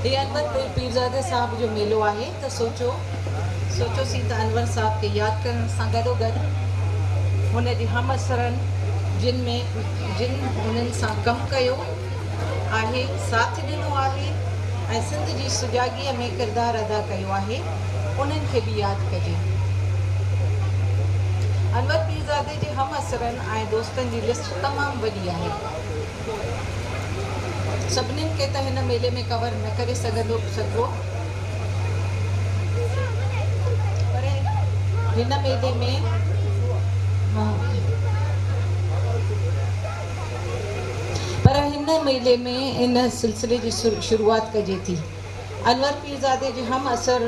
هي انور پيرزادي صاحب جو ميلو آهي ته سوچو سوچيوسين ته انور صاحب کي ياد ڪرڻ سان گڏوگڏ هن جي همعصرن جن ۾ جن هنن سان ڪم ڪيو آهي، ساٿ ڏنو آهي ۽ سنڌ جي سجاڳيء ۾ ڪردار ادا ڪيو آهي، انهن کي به ياد ڪجي. انور پيرزادي جي همعصرن ۽ دوستن جي لسٽ تمام وڏي آهي. سڀنين کي ته هن ميلي ۾ ڪور نه ڪري سگهندو سگهبو پر هن ميلي ۾ پر هن ميلي ۾ ان سلسلي جي شروعات ڪجي ٿي. انور پيرزادي جي هم عصر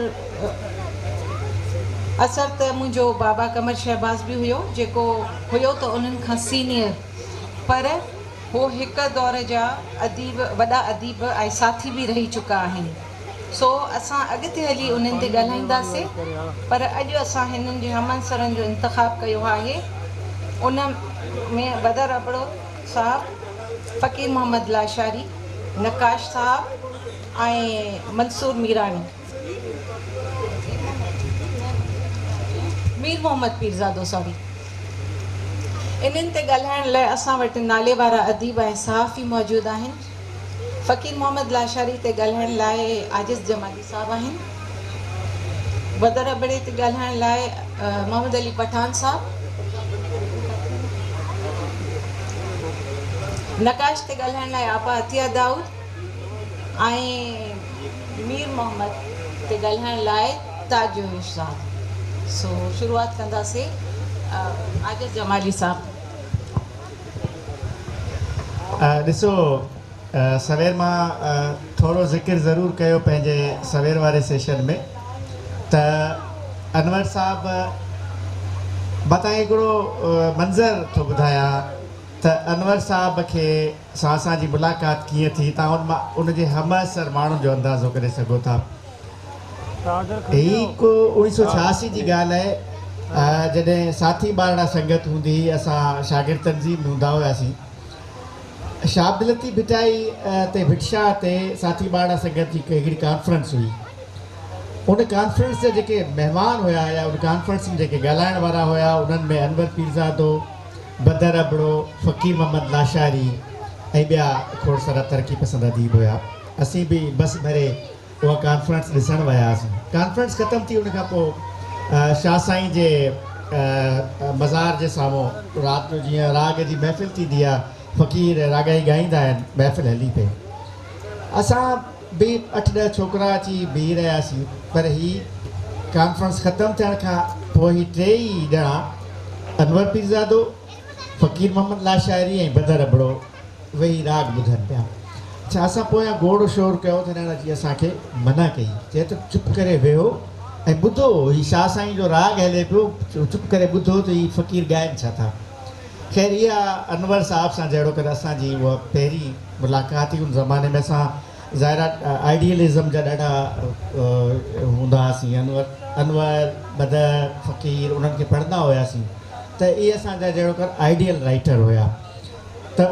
عصر ته منهنجو بابا قمر شهباز به هيو جيڪو هيو ته انهن کان سينيئر پر هو هڪ دور جا اديب وڏا اديب ۽ ساٿي به رهي چڪا آهن سو اسان اڳتي هلي انهن تي ڳالهائينداسين پر اڄ اسان هنن جي همعصرن جو انتخاب ڪيو آهي ان ۾ بدر ابڙو صاحب، فقير محمد لاشاري، نقاش صاحب ۽ منصور ميراڻي، مير محمد پيرزادو سوري. انهن تي ڳالهائڻ لاء اسان وٽ نالي وارا اديب ۽ صحافي موجود آهن. فقير محمد لاشاري تي ڳالهائڻ لاء عاجز جمالي صاحب آهن. بدر ابڙي تي ڳالهائڻ لاء محمد علي پٺاڻ صاحب. نقاش تي ڳالهائڻ لاء آپا عطيه دائود ۽ مير محمد تي ڳالهائڻ لاء تاج جويو صاحب. سو شروعات ڪنداسين عاجز جمالي صاحب. ڏسو سوير مان ٿورو ذڪر ضرور ڪيو پنهنجي سوير واري سيشن ۾ ته انور صاحب مان تهان کي هڪڙو منظر ٿو ٻڌايان ته انور صاحب کي سان اسان جي ملاقات ڪيئن ٿي، توهان ان مان ان جي همعصر ماڻهن جو اندازو ڪري سگهو ٿا. هي ڪو اوڻيهه سو 86 جي ڳالهه آهي، جڏهن ساٿي ٻارڙا سنگت هوندي هئي، اسان شاگرد تنظيم ۾ هوندا هياسين. شاهه عبداللطيف ڀٽائي تي ڀٽ شاهه تي ساٿي ٻارڙا سنگت جي هڪڙي ڪانفرنس هئي. ان ڪانفرنس جا جيڪي مهمان هيا يا ان ڪانفرنس ۾ جيڪي ڳالهائڻ وارا هيا، انهن ۾ انور پيرزادو، بدر ابڙو، فقير محمد لاشاري ۽ ٻيا کوڙ سارا ترقي پسند اديب هيا. اسين به بس ڀري اها ڪانفرنس ڏسڻ وياسين. ڪانفرنس ختم ٿي ان کان پوء شاهه سائين جي مزار جي سامهون رات جو جيئن راڳ جي محفل ٿيندي آهي، فقير راڳائي ڳائيندا آهن، محفل هلي پئي. اسان به اٺ ڏهه ڇوڪرا اچي بيهي رهياسين پر هي ڪانفرنس ختم ٿيڻ کان پوء هي ٽي ئي ڄڻا انور پيرزادو، فقير محمد لاشاري ۽ بدر ابڙو ويهي راڳ ٻڌن پيا. اڇا اسان پويان گوڙ شور ڪيو ته هنن اچي اسان کي منع ڪئي، چي ته چپ ڪري ويهو ۽ ٻڌو هي شاهه سائين جو راڳ هلي پيو، چپ ڪري ٻڌو ته هي فقير ڳائن ڇا ٿا. خير اها انور صاحب سان جهڙوڪر اسان جي اها پهرين ملاقات هئي. ان زماني ۾ اسان ظاهر آهي آئيڊيلزم جا ڏاڍا هوندا هئاسين. انور، انور، بدر، فقير انهن کي پڙهندا هياسين ته اهي اسان جا جهڙوڪر آئيڊيل رائيٽر هيا. ته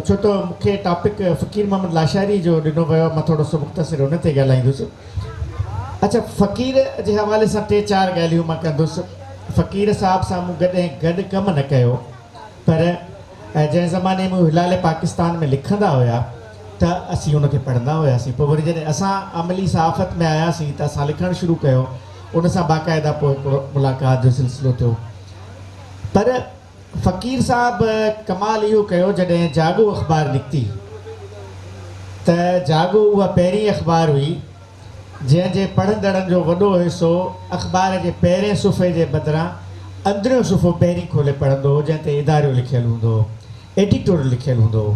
ڇو ته مون کي ٽاپڪ فقير محمد لاشاري جو ڏنو ويو آهي مان ٿورو سو مختصر ان تي ڳالهائيندس. اڇا فقير جي حوالي سان ٽي چار ڳالهيون مان ڪندس. فقير صاحب سان مون گڏهن گڏ ڪم نه ڪيو پر جنهن زماني ۾ هو هلال پاڪستان ۾ لکندا هيا ته اسين ان کي پڙهندا هياسين. پوء وري جڏهن اسان عملي صحافت ۾ آياسين ته اسان لکڻ شروع ڪيو ان سان باقاعده پوء هڪڙو ملاقات جو سلسلو ٿيو. پر فقير صاحب ڪمال اهو ڪيو جڏهن جاڳو اخبار نڪتي ته جاڳو اها پهرين اخبار هئي جنهن جي پڙهندڙن جو وڏو حصو اخبار جي پهرين صفحي جي بدران اندريون صفحو پهرين کولي پڙهندو هو جنهن تي اداريو لکيل هوندو هو، ايڊيٽوريل لکيل هوندو هو.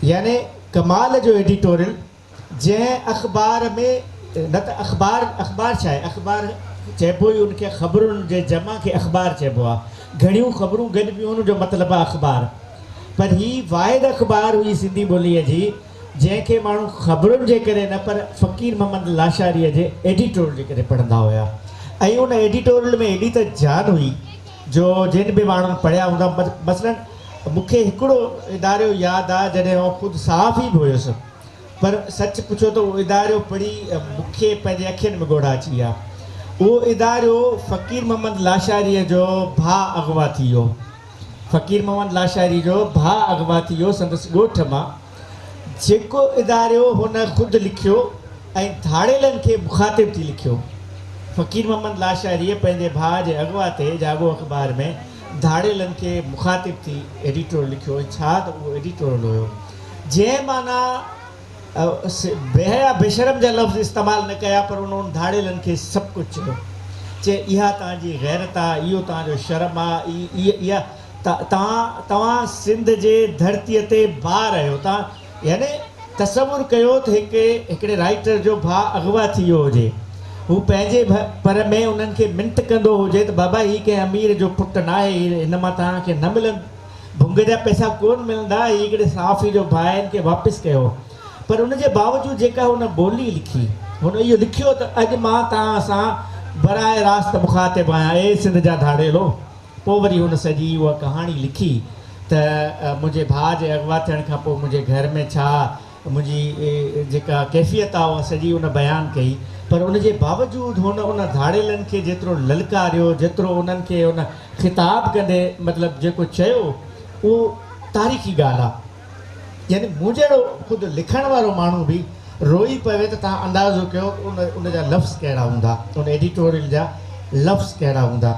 يعني ڪمال جو ايڊيٽوريل جنهن اخبار ۾ نه ته اخبار اخبار ڇا آهي؟ اخبار چئبو ئي ان کي خبرن جي جمع کي اخبار چئبو آهي. گهڻيون خبرون گڏبيون ان جو مطلب آهي اخبار. پر هي واحد اخبار هئي سنڌي ٻوليء جي جنهن کي ماڻهو خبرن جي ڪري نه پر فقير محمد لاشاريء جي ايڊيٽوريل جي ڪري پڙهندا هيا ۽ ان ايڊيٽوريل ۾ ايڏي ته جان هئي جو جن به ماڻهن پڙهيا هوندا مثلاً مون کي هڪڙو اداريو ياد آهي جڏهن آئون خود صحافي به هيس پر سچ پڇو ته اهو اداريو پڙهي مون کي پنهنجي اکين ۾ ڳوڙها اچي ويا. اهو اداريو فقير محمد لاشاريء جو ڀاء اغوا ٿي ويو. فقير محمد لاشاري جو ڀاء اغوا ٿي ويو سندس ڳوٺ مان. جيڪو اداريو هن خود لکيو ۽ ڌاڙيلن کي مخاطب ٿي لکيو. فقير محمد لاشاريء پنهنجي ڀاء جي اغوا تي جاڳو اخبار ۾ ڌاڙيلن کي مخاطب ٿي ايڊيٽوريل لکيو ۽ ڇا ته اهو ايڊيٽوريل هيو جنهن معنيٰ بيحيا بيشرم جا لفظ استعمال نه ڪيا پر ان ان ڌاڙيلن کي سڀ ڪجهه چيو. چي اها توهان جي غيرت آ، اهو توهان جو شرم آ، اها توهان توهان سنڌ جي ڌرتيء تي بار آهيو. توهان يعني تصور ڪيو ته هڪ هڪڙي رائيٽر جو ڀاء اغوا ٿي ويو هجي. هو پنهنجي پر ۾ انهن کي منت ڪندو هجي ته بابا هي ڪنهن امير جو پٽ ناهي، هن مان توهان کي نه ملند ڀنگ جا پئسا ڪونه ملندا، هي هڪڙي صحافي جو ڀاء آهي، هن کي واپس ڪيو. پر ان جي باوجود جيڪا هن ٻولي لکي، هن اهو لکيو ته اڄ مان توهان سان براهه راست مخاطب آهيان، اي سنڌ جا ڌاڙيلو! پوء وري هن سڄي اها ڪهاڻي لکي ته منهنجي ڀاء جي اغوا ٿيڻ کان پوء منهنجي گهر ۾ ڇا منهنجي جيڪا ڪيفيت آ اها سڄي ان بيان ڪئي پر ان جي باوجود هن ان ڌاڙيلن کي جيترو للڪاريو جيترو انهن کي ان خطاب ڪندي مطلب جيڪو چيو اهو تاريخي ڳالهه آ يعني مون جهڙو خود لکڻ وارو ماڻهو به روئي پوي ته توهان اندازو ڪيو ان ان جا لفظ ڪهڙا هوندا ان ايڊيٽوريل جا لفظ ڪهڙا هوندا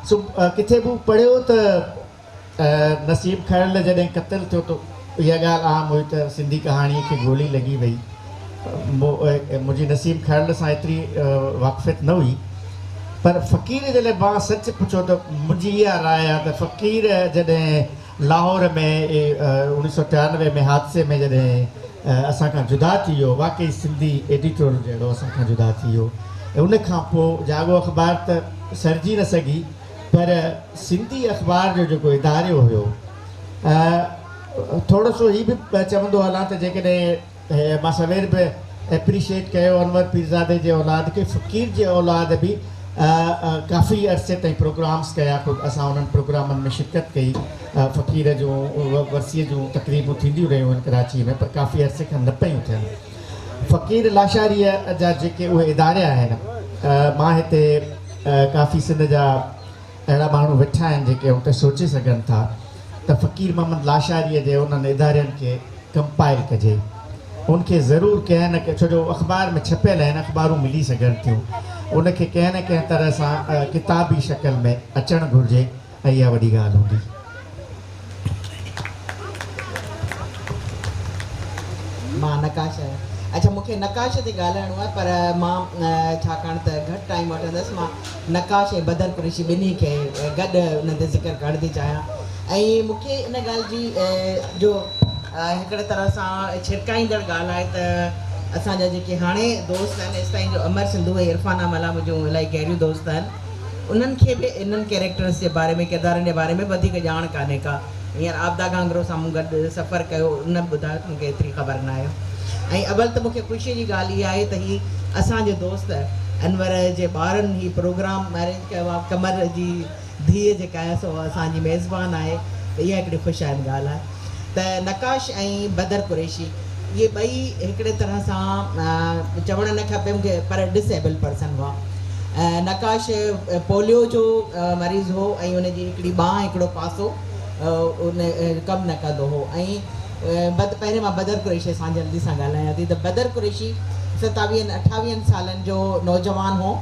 سو ڪٿي مون پڙهيو ته نسيم کرل جڏهن قتل ٿيو ته اها ڳالهه عام هئي ته سنڌي ڪهاڻيء کي گولي لڳي وئي. منهنجي نسيم کرل سان ايتري واقفيت نه هئي پر فقير جي لاء مان سچ پڇو ته منهنجي اها راء آهي ته فقير جڏهن لاهور ۾ 1993 ۾ حادثي ۾ جڏهن اسان کان جدا ٿي ويو واقعي سنڌي ايڊيٽورل جهڙو اسان کان جدا ٿي ويو ان کان پوء جاڳو اخبار ته سرجي نه سگهي پر سنڌي اخبار جو جيڪو اداريو هيو ٿورو سو هي به چوندو هلان ته جيڪڏهن مان سوير به ايپريشيٽ ڪيو انور پيرزادي جي اولاد کي فقير جي اولاد به ڪافي عرصي تائين پروگرامس ڪيا خود اسان انهن پروگرامن ۾ شرڪت ڪئي فقير جون ورسي جون تقريبون ٿينديون رهيون آهن ڪراچي ۾ پر ڪافي عرصي کان نه پيون ٿين فقير لاشاريء جا جيڪي اهي اداريا آهن مان هتي ڪافي سنڌ جا اهڙا ماڻهو ويٺا آهن جيڪي ان تي سوچي سگهن ٿا ته فقير محمد لاشاريء جي انهن ادارين کي ڪمپائل ڪجي ان کي ضرور ڪنهن نه ڪنهن ڇو جو اخبار ۾ ڇپيل آهن اخبارون ملي سگهن ٿيون ان کي ڪنهن نه ڪنهن طرح سان ڪتابي شڪل ۾ اچڻ گهرجي ۽ اها وڏي ڳالهه هوندي. مان نقاش آهيان. اڇا مون کي نقاش تي ڳالهائڻو آهي پر مان ڇاڪاڻ ته گهٽ ٽائيم وٺندس مان نقاش ۽ بدر قريشي ٻنهي کي گڏ انهن تي ذڪر ڪرڻ ٿي چاهيان ۽ مون کي ان ڳالهه جي جو هڪڙي طرح سان ڇرڪائيندڙ ڳالهه آهي ته اسان جا جيڪي هاڻي دوست آهن ايستائين جو امر سنڌو ۽ عرفانه ملاح منهنجون الاهي گهريون دوست آهن انهن کي به انهن ڪيريڪٽرس جي باري ۾ ڪردارن جي باري ۾ وڌيڪ ڄاڻ ڪانهي ڪا. هينئر عابده گهانگهرو سان مون گڏ سفر ڪيو ان به ٻڌايو ته مون کي ايتري خبر ناهي. ۽ اول ته مون کي خوشي جي ڳالهه اها آهي ته هي اسان جي دوست انور جي ٻارن هي پروگرام ارينج ڪيو آهي. قمر جي ڌيء جيڪا آهي سو اسان جي ميزبان آهي ته اها هڪڙي خوش آئند ڳالهه آهي ته نقاش ۽ بدر قريشي اهي ٻئي هڪڙي طرح سان چوڻ نه کپي مون کي پر ڊس ايبل پرسن هئا. نقاش پوليو جو مريض هو ۽ ان جي هڪڙي ٻانهن هڪڙو پاسو ان ڪم نه ڪندو هو ۽ بد پهرين مان بدر قريشي سان جلدي سان ڳالهايان ٿي ته بدر قريشي ستاويهن اٺاويهن سالن جو نوجوان هو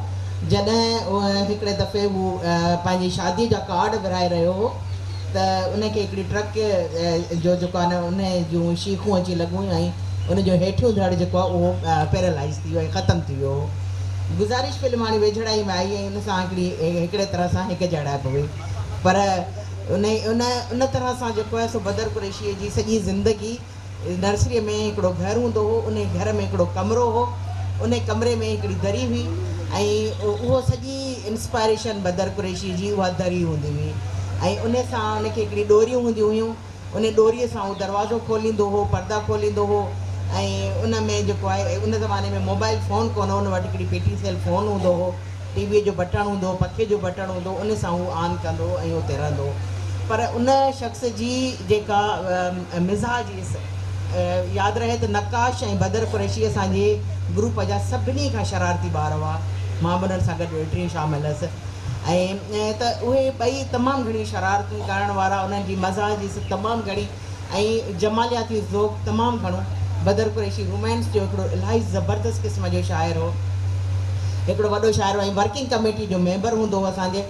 جڏهن هڪڙي دفعي هو پنهنجي شادي جا ڪارڊ ورهائي رهيو هو ته ان کي هڪڙي ٽرڪ جو جيڪو آهي نه ان جون شيخون اچي لڳون ۽ ان جو هيٺيون ڌڙ جيڪو آهي اهو پيرالائز ٿي ويو ۽ ختم ٿي ويو هو. گذارش فلم هاڻي ويجهڙائي ۾ آئي ۽ ان سان هڪڙي هڪڙي طرح سان هڪ جهڙائپ هئي پر ان ان ان طرح سان جيڪو آهي سو بدر قريشيء جي سڄي زندگي نرسريء ۾ هڪڙو گهر هوندو هو، انهي گهر ۾ هڪڙو ڪمرو هو، انهي ڪمري ۾ هڪڙي دري هئي ۽ اهو سڄي انسپائريشن بدر قريشيء جي اها دري هوندي هئي ۽ انهي سان ان کي هڪڙي ڏوريون هونديون هيون، انهي ڏوريء سان هو دروازو کوليندو هو، پردا کوليندو هو ۽ ان ۾ جيڪو آهي ان زماني ۾ موبائل فون ڪونه هو، ان وٽ هڪڙي پيٽي سيل فون هوندو هو. ٽي ويء جو بٽڻ هوندو هو، پکي جو بٽڻ هوندو هو، ان سان هو آن ڪندو هو ۽ اتي رهندو هو. پر ان شخص جي جيڪا مزاح جي ياد رهي ته نقاش ۽ بدر قريشي اسان جي گروپ جا سڀني کان شرارتي ٻار هئا. مان به انهن سان گڏ ٽين شامل هيس ۽ ته اهي ٻئي تمام گهڻيون شرارتون ڪرڻ وارا، انهن جي مزاح جي تمام گهڻي ۽ جمالياتي ذوق تمام گهڻو. بدر قريشي رومانس جو هڪڙو الاهي زبردست قسم جو شاعر هو. هڪڙو وڏو شاعر هو ۽ ورڪنگ ڪميٽي جو ميمبر هوندو هو اسان جي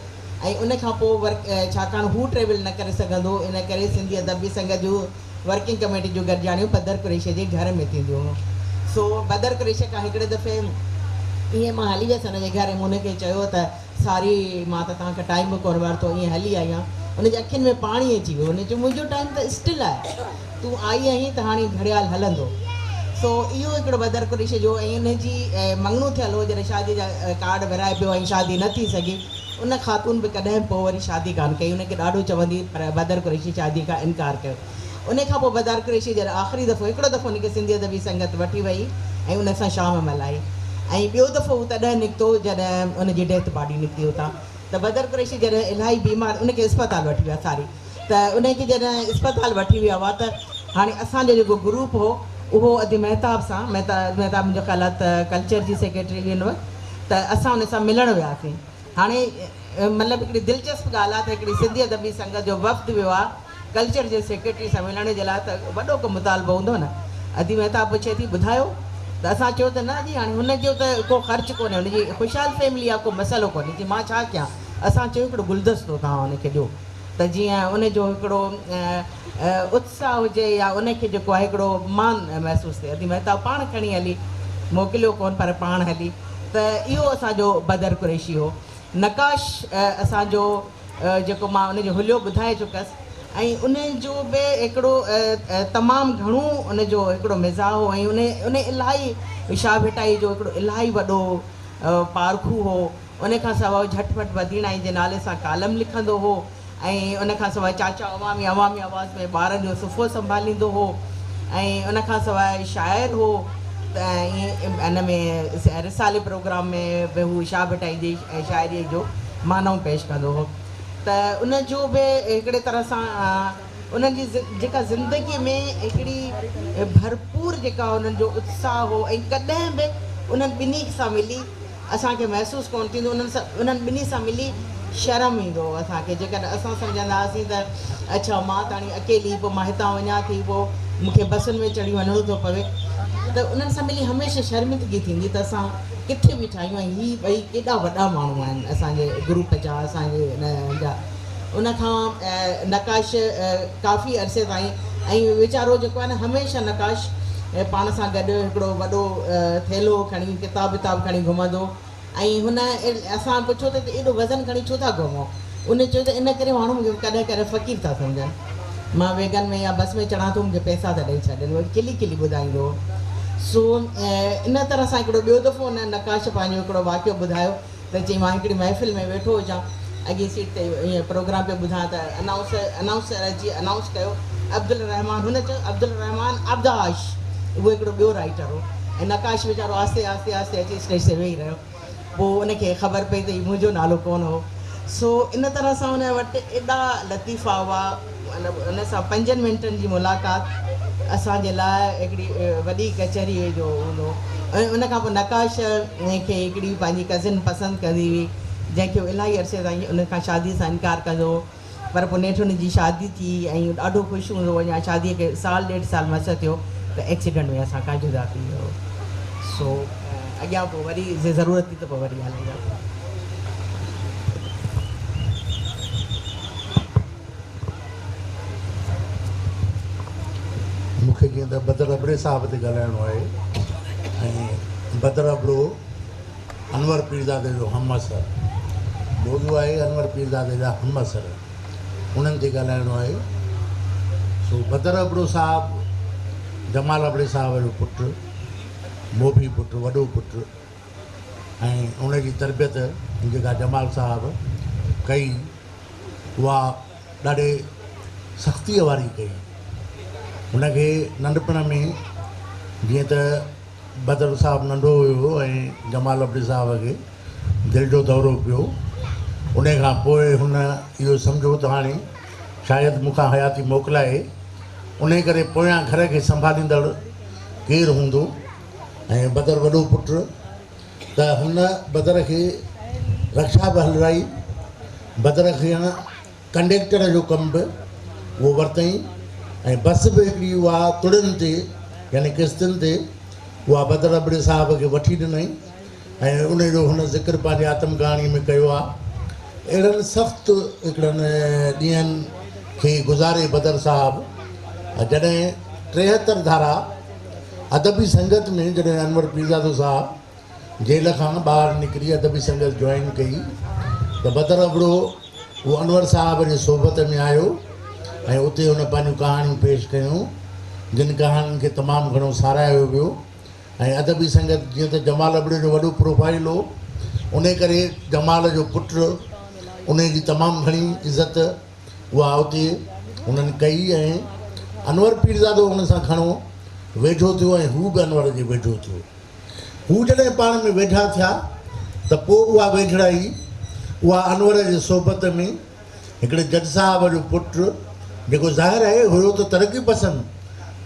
۽ ان کان پوء ورڪ ڇاڪاڻ هو ٽريول نه ڪري سگهندو هو ان ڪري سنڌي ادبي سنگت جون ورڪنگ ڪميٽي جون گڏجاڻيون بدر قريشي جي گهر ۾ ٿينديون هيون. سو بدر قريشي کان هڪڙي دفعي ائين مان هلي ويس هن جي گهر ۽ مون هن کي چيو ته ساري مان ته توهان کان ٽائيم به ڪونه ورتو ائين هلي آئي آهيان. هن جي اکين ۾ پاڻي اچي ويو. هن چيو منهنجو ٽائيم ته اسٽل آهي. تون آئي آهين ته هاڻي گهڙيال هلندو. سو اهو هڪڙو بدر قريشي جو ۽ ان جي مڱڻو ٿيل هو جڏهن شادي جا ڪارڊ ورهائي پيو ۽ شادي نه ٿي سگهي. ان خاتون به ڪڏهن به پوء وري شادي ڪانه ڪئي. ان کي ڏاڍو چوندي پر بدر قريشي شادي کان انڪار ڪيو. ان کان پوء بدر قريشي جڏهن آخري دفعو هڪڙو دفعو ان کي سنڌي ادبي سنگت وٺي وئي ۽ ان سان شام ملهائي ۽ ٻيو دفعو هو تڏهن نڪتو جڏهن ان جي ڊيٿ باڊي نڪتي اتان ته بدر قريشي جڏهن الاهي بيمار ان کي اسپتال وٺي ويا ساري ته ان کي جڏهن اسپتال وٺي ويا هئا ته هاڻي اسان جو جيڪو گروپ هو اهو ادي مهتاب سان مهتاب منهنجو خيال آهي ته ڪلچر جي سيڪريٽري هئي ان وقت ته اسان ان سان ملڻ وياسين. هاڻي مطلب هڪڙي دلچسپ ڳالهه آهي ته هڪڙي سنڌي ادبي سنگت جو وفد ويو آهي ڪلچر جي سيڪريٽري سان ملڻ جي لاء ته وڏو ڪو مطالبو هوندو نه. ادي مهتاب پڇي ٿي ٻڌايو ته اسان چيو ته نه جي هاڻي هن جو ته ڪو خرچ ڪونهي هن جي خوشحال فيملي آهي ڪو مسئلو ڪونهي چي مان ڇا ڪيان اسان چيو هڪڙو گلدستو توهان هن کي ڏيو ته جيئن ان جو هڪڙو اتساهه هجي يا ان کي جيڪو آهي هڪڙو مان محسوس ٿئي. ادي مهتاب پاڻ کڻي هلي، موڪليو ڪونه پر پاڻ هلي ته اهو اسان جو بدر قريشي هو. نقاش اسان جو جيڪو مان ان جو حليو ٻڌائي چڪس ۽ ان جو به هڪڙو تمام گهڻو ان جو هڪڙو مزاح هو ۽ ان الاهي شاهه ڀٽائي جو هڪڙو الاهي وڏو پارکو هو. ان کان سواء جهٽ پٽ بديڻائي جي نالي سان ڪالم لکندو هو ۽ ان کان سواء چاچا عوامي عوامي آواز ۾ ٻارن جو صفحو سنڀاليندو هو ۽ ان کان سواء شاعر هو ته ان ۾ رسالي پروگرام ۾ به هو شاهه ڀٽائي جي شاعريء جو معنائون پيش ڪندو هو ته ان جو به هڪڙي طرح سان انهن جي جيڪا زندگيء ۾ هڪڙي ڀرپور جيڪا انهن جو اتساهه هو ۽ ڪڏهن به انهن ٻنهي سان ملي اسان کي محسوس ڪونه ٿيندو انهن سان انهن ٻنهي سان ملي شرم ايندو هو اسان کي جيڪڏهن اسان سمجهندا هئاسين ته اڇا مان ته هاڻي اڪيلي پوء مان هتان وڃان ٿي پوء مون کي بسن ۾ چڙهي وڃڻو ٿو پوي ته انهن سان ملي هميشه شرمندگي ٿيندي ته اسان ڪٿي بيٺا آهيون ۽ هي ٻئي ڪيڏا وڏا ماڻهو آهن اسان جي گروپ جا اسان جي ان جا ان کان نقاش ڪافي عرصي تائين ۽ ويچارو جيڪو آهي نه هميشه نقاش پاڻ سان گڏ هڪڙو وڏو ٿيلهو کڻي ڪتاب وتاب کڻي گهمندو ۽ هن اسان پڇيو ته ايڏو وزن کڻي ڇو ٿا گهمو؟ ان چيو ته ان ڪري ماڻهو مون کي ڪڏهن ڪڏهن فقير ٿا سمجهن. مان ويگن ۾ يا بس ۾ چڙهان ٿو مون کي پئسا ٿا ڏئي ڇڏين. وري کلي کلي ٻڌائيندو هو. سو ان طرح سان هڪڙو ٻيو دفعو هن نقاش پنهنجو هڪڙو واقعو ٻڌايو ته چيائين مان هڪڙي محفل ۾ ويٺو هجان اڳين سيٽ تي ائين پروگرام پيو ٻڌان ته انائونسر اچي انائونس ڪيو عبدالرحمان هن چيو عبدالرحمان عبداش اهو هڪڙو ٻيو رائيٽر هو ۽ نقاش ويچارو آهستي آهستي آهستي اچي اسٽيج تي ويهي رهيو پوء ان کي خبر پئي ته هي منهنجو نالو ڪونه هو سو ان طرح سان ان وٽ ايڏا لطيفا هئا ان سان پنجن منٽن جي ملاقات اسان جي لاء هڪڙي وڏي ڪچهريء جو هوندو هو ۽ ان کان پوء نقاش کي هڪڙي پنهنجي ڪزن پسند ڪندي هئي جنهن کي هو الاهي عرصي تائين ان کان شاديء سان انڪار ڪندو هو پر پوء نيٺ ان جي شادي ٿي ۽ هو ڏاڍو خوش هوندو هو اڃا شاديء کي سال ڏيڍ سال مس ٿيو ته ايڪسيڊنٽ ۾ اسان کان جدا ٿي ويو سو اڳيان پوء وري جي ضرورت ٿي ته پوء وري ڳالهائينداسين. مون کي جيئن ته بدر ابڙي صاحب تي ڳالهائڻو آهي ۽ بدر ابڙو انور پيرزادي جو همعصر موضوع آهي انور پيرزادي جا همعصر انهن تي ڳالهائڻو آهي سو بدر ابڙو صاحب جمال ابڙي صاحب جو پٽ موڀي پٽ وڏو پٽ ۽ ان جي تربيت جيڪا جمال صاحب ڪئي اها ڏاڍي سختيء واري ڪئي. هن کي ننڍپڻ ۾ جيئن ته بدر صاحب ننڍو هيو ۽ جمال ابڙي صاحب کي دل جو دورو پيو، انهيء کان پوء هن اهو سمجهيو ته هاڻي شايد مون کان حياتي موڪلائي. انهي ڪري پويان گهر کي سنڀاليندڙ ڪير هوندو ۽ بدر وڏو پٽ ته هن بدر کي رڪشا به هلرائي، بدر کي ڪنڊيڪٽر جو ڪم به اهو ورتائين ۽ بس به هڪڙي اها تڙين تي يعني قسطن تي اها بدر ابڙي صاحب کي وٺي ڏنائين ۽ ان جو هن ذڪر پنهنجي آتم ڪهاڻيء ۾ ڪيو آهي. اهڙن سخت هڪڙن ڏينهن کي گذاري بدر صاحب جڏهن 73 ڌارا ادبي سنگت ۾ جڏهن انور پيرزادو صاحب جيل کان ٻاهر نڪري ادبي سنگت جوائن ڪئي ته بدر ابڙو اهو انور صاحب جي صحبت ۾ آيو ۽ اتي هن پنهنجون ڪهاڻيون پيش ڪيون جن ڪهاڻين کي تمام گهڻو ساراهيو ويو ۽ ادبي سنگت جيئن ته جمال ابڙي جو وڏو پروفائيل هو انهي ڪري جمال جو پٽ انهي جي تمام گهڻي عزت اها اتي هنن ڪئي ۽ انور پيرزادو هن سان گهڻو ويجهو ٿيو ۽ هو به انور جي ويجهو ٿيو. هو جڏهن پاڻ ۾ ويجها ٿيا ته پوء اها ويجهڙائي اها انور جي صحبت ۾ هڪڙي جج صاحب جو پٽ جيڪو ظاهر آهي هيو ته ترقي پسند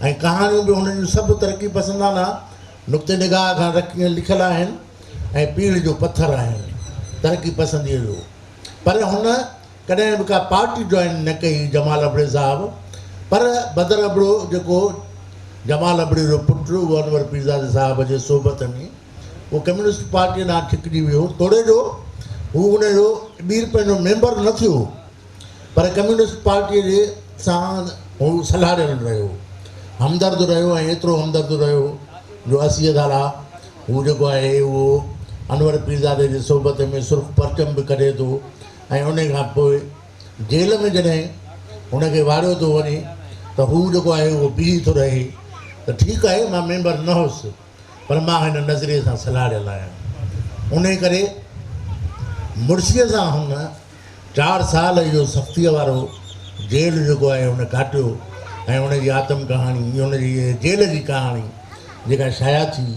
۽ ڪهاڻيون به هن جون سڀ ترقي پسندانه نقطي نگاهه کان لکيل آهن ۽ پيڙهه جو پٿر آهن ترقي پسنديء جو پر هن ڪڏهن به ڪا پارٽي جوائن نه ڪئي جمال ابڙي صاحب پر بدر ابڙو جيڪو جمال ابڙي جو پٽ اهو انور پيرزادي صاحب جي صحبت ۾ اهو ڪميونسٽ پارٽي ڏانهن ڇڪجي ويو توڙي جو هو ان جو ٻير پنهنجو ميمبر نه ٿيو پر ڪميونسٽ پارٽي جي سان هو سلهاڙيل رهيو همدرد رهيو ۽ ايترو همدرد رهيو جو 80 ڌارا هو جيڪو آهي اهو انور پيرزادي جي صحبت ۾ سرخ پرچم به ڪڍي ٿو ۽ انهي کان پوء جيل ۾ جڏهن هن کي واڙيو ٿو وڃي ته هو جيڪو آهي اهو بيهي ٿو رهي ته ٺيڪ آهي مان ميمبر نه هوس پر مان هن نظريي سان سلهاڙيل آهيان. انهي ڪري مڙسيء سان هن چار سال اهو سختيء وارو جيل جيڪو آهي هن ڪاٽيو ۽ ان جي آتم ڪهاڻي ان جي جيل جي ڪهاڻي جيڪا شايع ٿي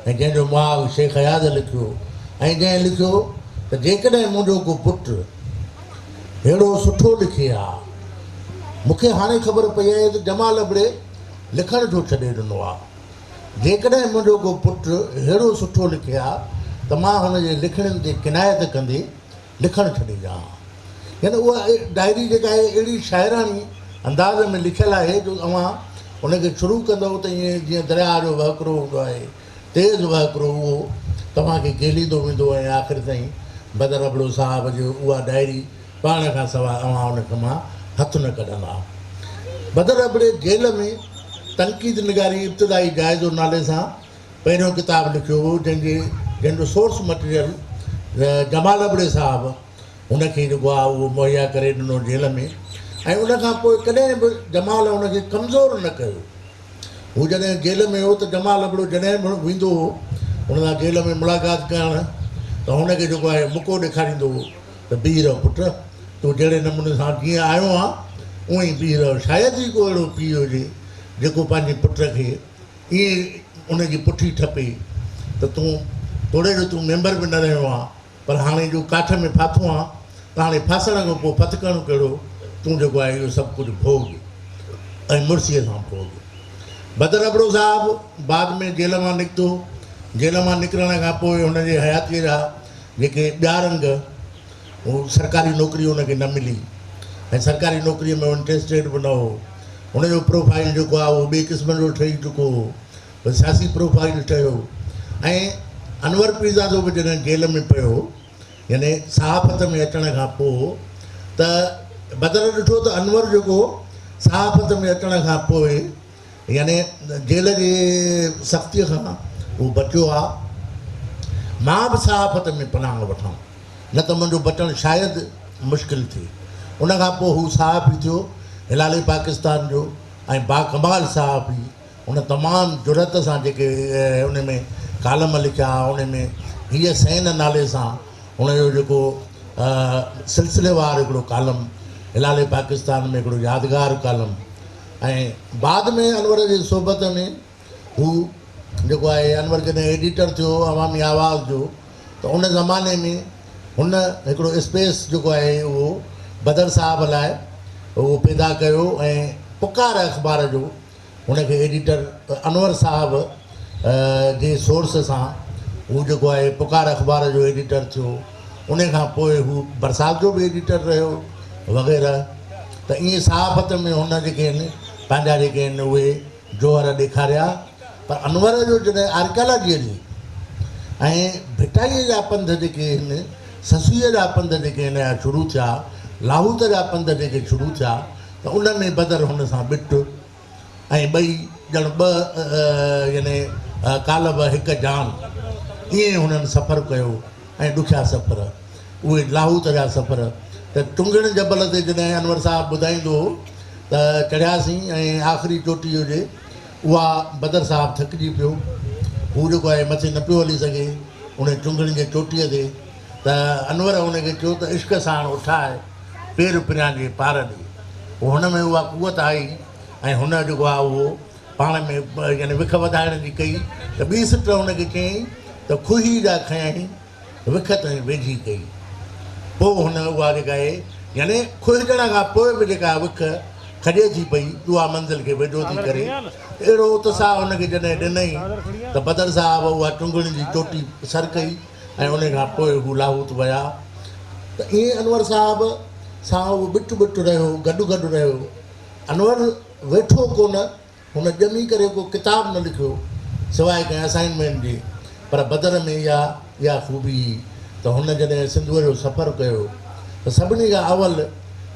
۽ جنهن جو مهاڳ شيخ اياز لکيو ۽ جنهن لکيو ته جيڪڏهن منهنجو ڪو پٽ ههڙو سٺو لکي ها. مون کي هاڻي خبر پئي آهي ته جمال ابڙي لکڻ ڇو ڇڏي ڏنو آ. جيڪڏهن منهنجو ڪو پٽ ههڙو سٺو لکي ها ته مان هن جي لکڻين تي ڪنايت ڪندي لکڻ ڇڏي ڏيان ها. يعني اها ڊائري جيڪا آهي اهڙي شاعراڻي انداز ۾ لکيل آهي جو اوهان ان کي شروع ڪندؤ ته ائين جيئن درياهه جو وهڪرو هوندو آهي، تيز وهڪرو اهو توهان کي گهيليندو ويندو ۽ آخر تائين بدر ابڙو صاحب جي اها ڊائري پڙهڻ کان سواء اوهان ان کي مان هٿ نه ڪڍندا. بدر ابڙي جيل ۾ تنقيد نگاري ابتدائي جائزو نالي سان پهريون ڪتاب لکيو هو جنهن جي جنهن جو سورس مٽيريل جمال ابڙي صاحب هن کي جيڪو آهي اهو مهيا ڪري ڏنو جيل ۾ ۽ ان کان پوء ڪڏهن به جمال هن کي ڪمزور نه ڪيو. هو جڏهن جيل ۾ هو ته جمال ابڙو جڏهن به ويندو هو هن سان جيل ۾ ملاقات ڪرڻ ته هن کي جيڪو آهي مڪو ڏيکاريندو هو ته بيهي رهه پٽ تون جهڙي نموني سان جيئن آيو آن اونئن ئي بيهي رهه شايد ئي ڪو اهڙو پيء هجي جيڪو پنهنجي پٽ کي ائين ان جي پٺي ٺپي ته تون توڙي جو تون ميمبر به نه رهيو آن پر هاڻي جو ڪاٺ ۾ ڦاٿو آن ته هاڻي ڦاسڻ کان پوء ڦٿڪڻ ڪهڙو، تون جيڪو آهي اهو سڀ ڪجهه ڀوڳ ۽ مڙسيء سان ڀوڳ. بدر ابڙو صاحب بعد ۾ جيل مان نڪتو. جيل مان نڪرڻ کان پوء هن جي حياتيء جا جيڪي ٻيا رنگ، هو سرڪاري نوڪري هن کي نه ملي ۽ سرڪاري نوڪريء ۾ هو انٽريسٽيڊ به نه هو. هن جو پروفائيل جيڪو آهي اهو ٻئي قسم جو ٺهي چڪو هو. به سياسي پروفائيل ٺهيو ۽ انور پيرزادو به جڏهن جيل ۾ پيو يعني صحافت ۾ اچڻ کان پوء ته بدر ڏٺو ته انور جيڪو صحافت ۾ اچڻ کان پوء يعني جيل جي سختيء کان هو بچيو آ مان به صحافت ۾ پناهه وٺان نه ته منهنجو بچڻ شايد مشڪل ٿئي ان کان پوء هو صحافي ٿيو هلال پاڪستان جو ۽ باڪمال صحافي هن تمام جرئت سان جيڪي ان ۾ ڪالم لکيا ان ۾ هيء سين نالي سان هن جو جيڪو سلسليوار هڪڙو ڪالم هلال پاڪستان ۾ هڪڙو يادگار ڪالم ۽ بعد ۾ انور جي صحبت ۾ هو جيڪو آهي انور جڏهن ايڊيٽر ٿيو عوامي آواز جو ته ان زماني ۾ هن هڪڙو اسپيس جيڪو آهي اهو بدر صاحب لاء اهو پيدا ڪيو ۽ پڪار اخبار جو هن کي ايڊيٽر انور صاحب جي سورس سان هو جيڪو آهي پڪار اخبار جو ايڊيٽر ٿيو. ان کان پوء هو برسات جو به ايڊيٽر رهيو وغيره ته ائين صحافت ۾ هن جيڪي آهن پنهنجا جيڪي آهن اهي جوهر ڏيکاريا پر انور جو جڏهن آرڪيالاجيء جي ۽ ڀٽائيء جا پنڌ جيڪي آهن سسئيء جا پنڌ جيڪي هن جا شروع ٿيا لاهوت جا پنڌ جيڪي شروع ٿيا ته ان ۾ بدر هن سان ٻٽ ۽ ٻئي ڄڻ ٻه يعني قالب هڪ جان ائين هنن سفر ڪيو ۽ ڏکيا سفر اهي لاهوت جا سفر ته ٽنگڻ جبل تي جڏهن انور صاحب ٻڌائيندو هو ته چڙهياسين ۽ آخري چوٽي هجي اها بدر صاحب ٿڪجي پيو هو جيڪو آهي مٿي نه پيو هلي سگهي ان ٽنگڻ جي چوٽيء تي ته انور هن کي چيو ته عشق ساڻ اٺاء پير پريان جي پار ڏي. پوء هن ۾ اها قوت آئي ۽ هن جيڪو آهي اهو پاڻ ۾ يعني وک وڌائڻ جي ڪئي ته ٻي سٽ هن کي چيائين ته کوهي جا کنيائين وک تائين ويجهي ڪئي. پوء هن اها جيڪا آهي يعني کوهجڻ کان پوء به جيڪا وک کڄي ٿي پئي اها منزل کي ويجهو ٿي ڪري ته اهڙو اتساهه هن کي جڏهن ڏنائين ته بدر صاحب اها ٽنگڻ جي چوٽي سر ڪئي. ۽ ان کان پوء هو لاهوت ويا ته ائين انور صاحب سان اهو ٻٽ ٻٽ رهيو، گڏ گڏ رهيو. انور ويٺو ڪونه، هن ڄمي ڪري ڪو ڪتاب نه لکيو، سواء ڪنهن اسائنمينٽ جي، پر بدر ۾ اها اها خوبي هئي ته هن جڏهن سنڌوء جو سفر ڪيو ته سڀني کان اول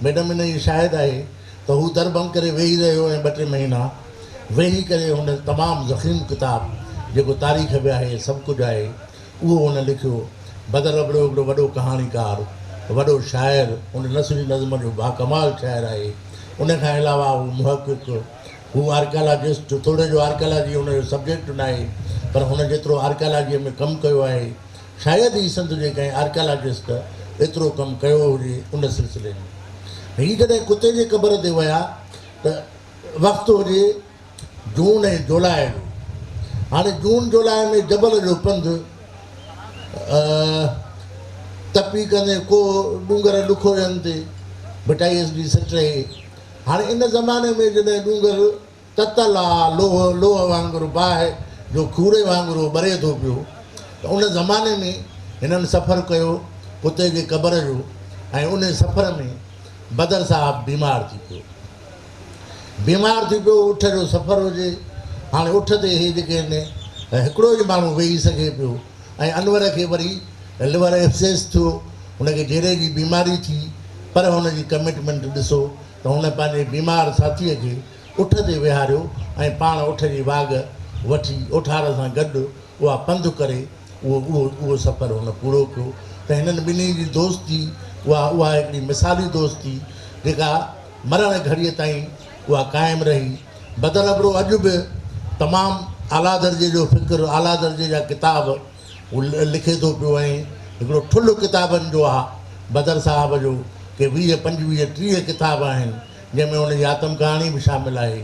ميڊم ان جي شاهد آهي ته هو در بند ڪري ويهي رهيو ۽ ٻه ٽي مهينا ويهي ڪري هن تمام ضخيم ڪتاب جيڪو تاريخ به آهي سڀ ڪجهه آهي اهو هن لکيو. بدر ابڙو هڪڙو وڏو ڪهاڻيڪار، وڏو شاعر، هن نثري نظم جو باڪمال شاعر آهي. ان کان علاوه هو محقق، هو آرڪيالاجسٽ، توڙي جو آرڪيالاجي هن جو سبجيڪٽ ناهي پر هن جيترو آرڪيالاجيء ۾ ڪم ڪيو آهي، شايد ئي سنڌ جي ڪنهن آرڪيالاجسٽ ايترو ڪم ڪيو هجي ان سلسلي ۾. هي جڏهن ڪتي جي قبر تي ويا ته وقت هجي جون ۽ جولاء جو. هاڻي جون جولاء ۾ جبل جو پنڌ تپي ڪندي ڪو ڏونگر ڏکوين تي ڀٽائيء جي سٽ رهي. هاڻي ان زماني ۾ جڏهن ڏونگر تتل آ، لوهه لوهه وانگر باهه جو کوڙي وانگر هو ٻري ٿو پيو ته ان زماني ۾ هنن سفر ڪيو ڪتي جي قبر جو ۽ انهي سفر ۾ بدر صاحب بيمار ٿي پيو. بيمار ٿي پيو، اٺ جو سفر هجي، هاڻي اٺ تي هي جيڪي آهن هڪڙو ئي ماڻهو ويهي سگهي پيو ۽ انور کي وري ليور ايبسيس ٿيو، هن کي جيري جي بيماري ٿي پر هن جي ڪمٽمينٽ ڏسو ته هن پنهنجي بيمار ساٿيء کي اٺ تي ويهاريو ۽ پاڻ اٺ جي واڳ وٺي اوٺار سان گڏ اها پنڌ ڪري اهو اهو اهو سفر هن پورو ڪيو ته هنن ٻنهي جي دوستي اها اها هڪڙي مثالي دوستي جيڪا مرڻ گهڙيء تائين اها قائم رهي. بدر ابڙو اڄ به تمام اعليٰ درجي جو فڪر، اعليٰ درجي جا ڪتاب هو لکي ٿو پيو ۽ هڪڙو ٺلهه ڪتابن جو آ بدر صاحب جو ڪي 20، 25، 30 ڪتاب آهن جنهن ۾ هن جي آتم ڪهاڻي به شامل آهي.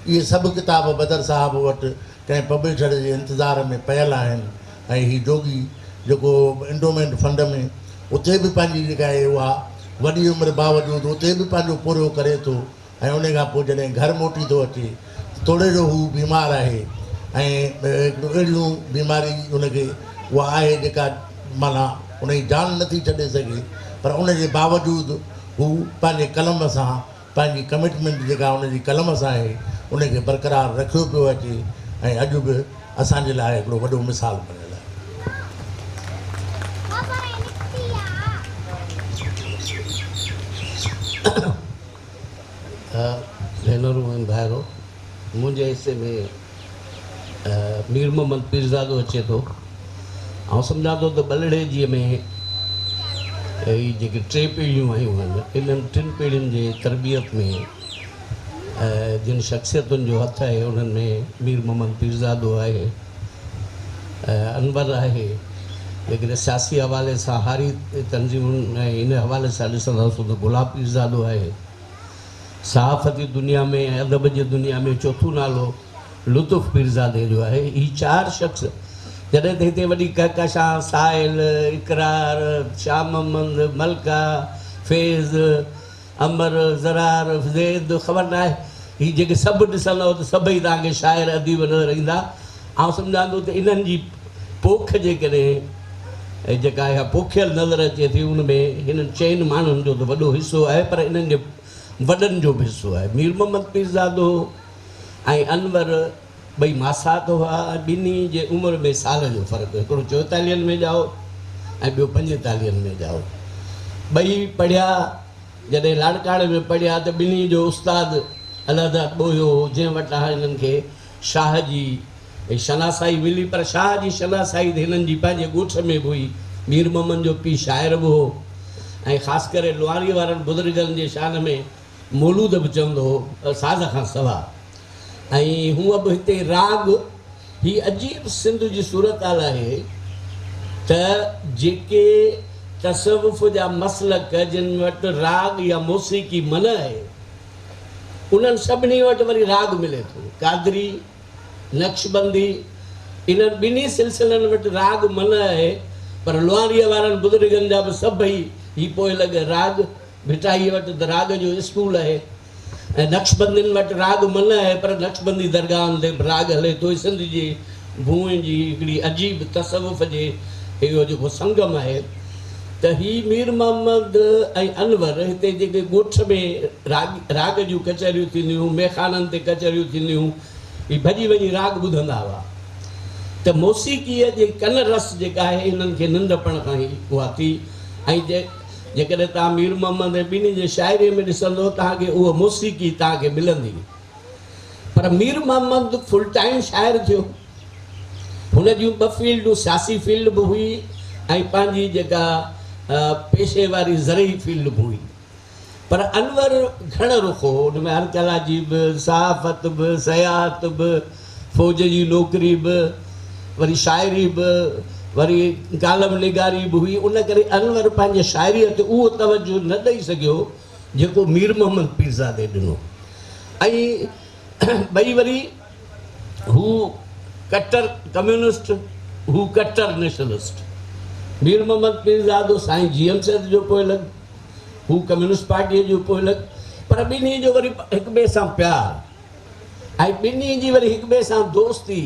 اهي سڀ ڪتاب بدر صاحب وٽ ڪنهن پبلشر جي انتظار ۾ پيل آهن ۽ هي جوڳي جيڪو انڊومينٽ فنڊ ۾ اتي به پنهنجي جيڪا آهي اها وڏي عمر باوجود اتي به پنهنجو پورهيو ڪري ٿو ۽ ان کان پوء جڏهن گهر موٽي ٿو اچي ته توڙي جو هو بيمار آهي ۽ هڪڙو اهڙيون بيماري ان کي اها آهي جيڪا معنيٰ ان جي جان نٿي ڇڏي سگهي پر ان جي باوجود هو پنهنجي قلم سان پنهنجي ڪمٽمينٽ جيڪا ان جي قلم سان آهي ان کي برقرار رکيو پيو اچي ۽ اڄ به اسان جي لاء هڪڙو وڏو مثال بڻيل آهي. ڀينرون ۽ ڀائرو! منهنجي حصي ۾ مير محمد پيرزادو اچي ٿو. آئون سمجهان ٿو ته ٻلهڙيجيء ۾ هي جيڪي ٽي پيڙهيون آيون آهن، انهن ٽن پيڙهين جي تربيت ۾ جن شخصيتن جو هٿ آهي، انهن ۾ مير محمد پيرزادو آهي، انور آهي. جيڪڏهن سياسي حوالي سان هاري تنظيمن ۽ ان حوالي سان ڏسنداسون ته گلاب پيرزادو آهي. صحافتي دنيا ۾ ۽ ادب جي دنيا ۾ چوٿون نالو لطف پيرزادي جو آهي. هي چار شخص جڏهن ته هتي وڏي ڪهڪشان ساحل، اقرار، شاهه محمد، ملڪه، فيض، امر، زرار، زيد خبر ناهي. هي جيڪي سڀ ڏسندؤ ته سڀئي توهان کي شاعر اديب نظر ايندا. آئون سمجهان ٿو ته انهن جي پوک جيڪڏهن جيڪا اها پوکيل نظر اچي ٿي ان ۾ هنن چئن ماڻهن جو ته وڏو حصو آهي پر انهن جي وڏن جو به حصو آهي. مير محمد پيرزادو ۽ انور ٻئي ماسات هئا ۽ ٻنهي جي عمر ۾ سال جو فرق هو. هڪڙو چوئيتاليهن ۾ ڄائو ۽ ٻيو پنجيتاليهن ۾ ڄائو. ٻئي پڙهيا. جڏهن لاڙڪاڻي ۾ پڙهيا ته ٻنهي جو استاد الهداد ٻوهيو هو، جنهن وٽان هنن کي شاهه جي شناسائي ملي. پر شاهه جي شناسائي ته هنن جي پنهنجي ڳوٺ ۾ به هئي. مير محمد جو پيء شاعر به هو ۽ خاص ڪري لواريء وارن بزرگن جي شان ۾ مولود به چوندو هو، ساز کان سوا. ۽ هونء به هتي راڳ، هي عجيب سنڌ جي صورتحال آهي ته جيڪي تصوف جا مسلڪ جن وٽ راڳ يا موسيقي منع آهي، انهن سڀني وٽ وري راڳ ملي ٿو. قادري، نقشبندي، انهن ٻنهي سلسلن وٽ راڳ منع آهي، پر لوهاريء وارن بزرگن جا به سڀئي هي پوئلڳ راڳ، ڀٽائيء وٽ ته راڳ جو اسڪول آهي ۽ نقشبندين وٽ راڳ منع آهي پر نقشبندي درگاهن تي به راڳ هلي ٿو. هي سنڌ جي ڀونء جي هڪڙي عجيب تصوف جي اهو جيڪو سنگم آهي ته هي مير محمد ۽ انور هتي جيڪي ڳوٺ ۾ راڳ راڳ جون ڪچهريون ٿينديون هيون، ميخانن تي ڪچهريون ٿينديون هيون، هي ڀڄي وڃي راڳ ٻڌندا هئا ته موسيقيء جي ڪن رس جيڪا آهي هنن کي ننڍپڻ کان ئي اها ٿي ۽ جيڪڏهن توهان مير محمد ۽ ٻنهي جي شاعريء ۾ ڏسندو توهان کي اها موسيقي توهان کي ملندي. پر مير محمد فل ٽائيم شاعر ٿيو. هن جون ٻه فيلڊون سياسي فيلڊ به هئي ۽ پنهنجي جيڪا پيشي واري زرعي فيلڊ به هئي. پر انور گهڻ رخو هو، ان ۾ آرڪيالاجي به، صحافت به، سياحت به، فوج جي نوڪري به، وري شاعري به، وري ڪالم نگاري به هئي، ان ڪري انور پنهنجي شاعريء تي اهو توجه نه ڏئي سگهيو، جيڪو مير محمد پيرزادي ڏنو ۽ ٻئي وري هو ڪٽر ڪميونسٽ، هو ڪٽر نيشنلسٽ. مير محمد پيرزادو سائين جي ايم سيد جو پوئلڳ، هو ڪميونسٽ پارٽيء جو پوئلڳ، پر ٻنهي جو وري هڪ ٻئي سان پيار ۽ ٻنهي جي وري هڪ ٻئي سان دوستي.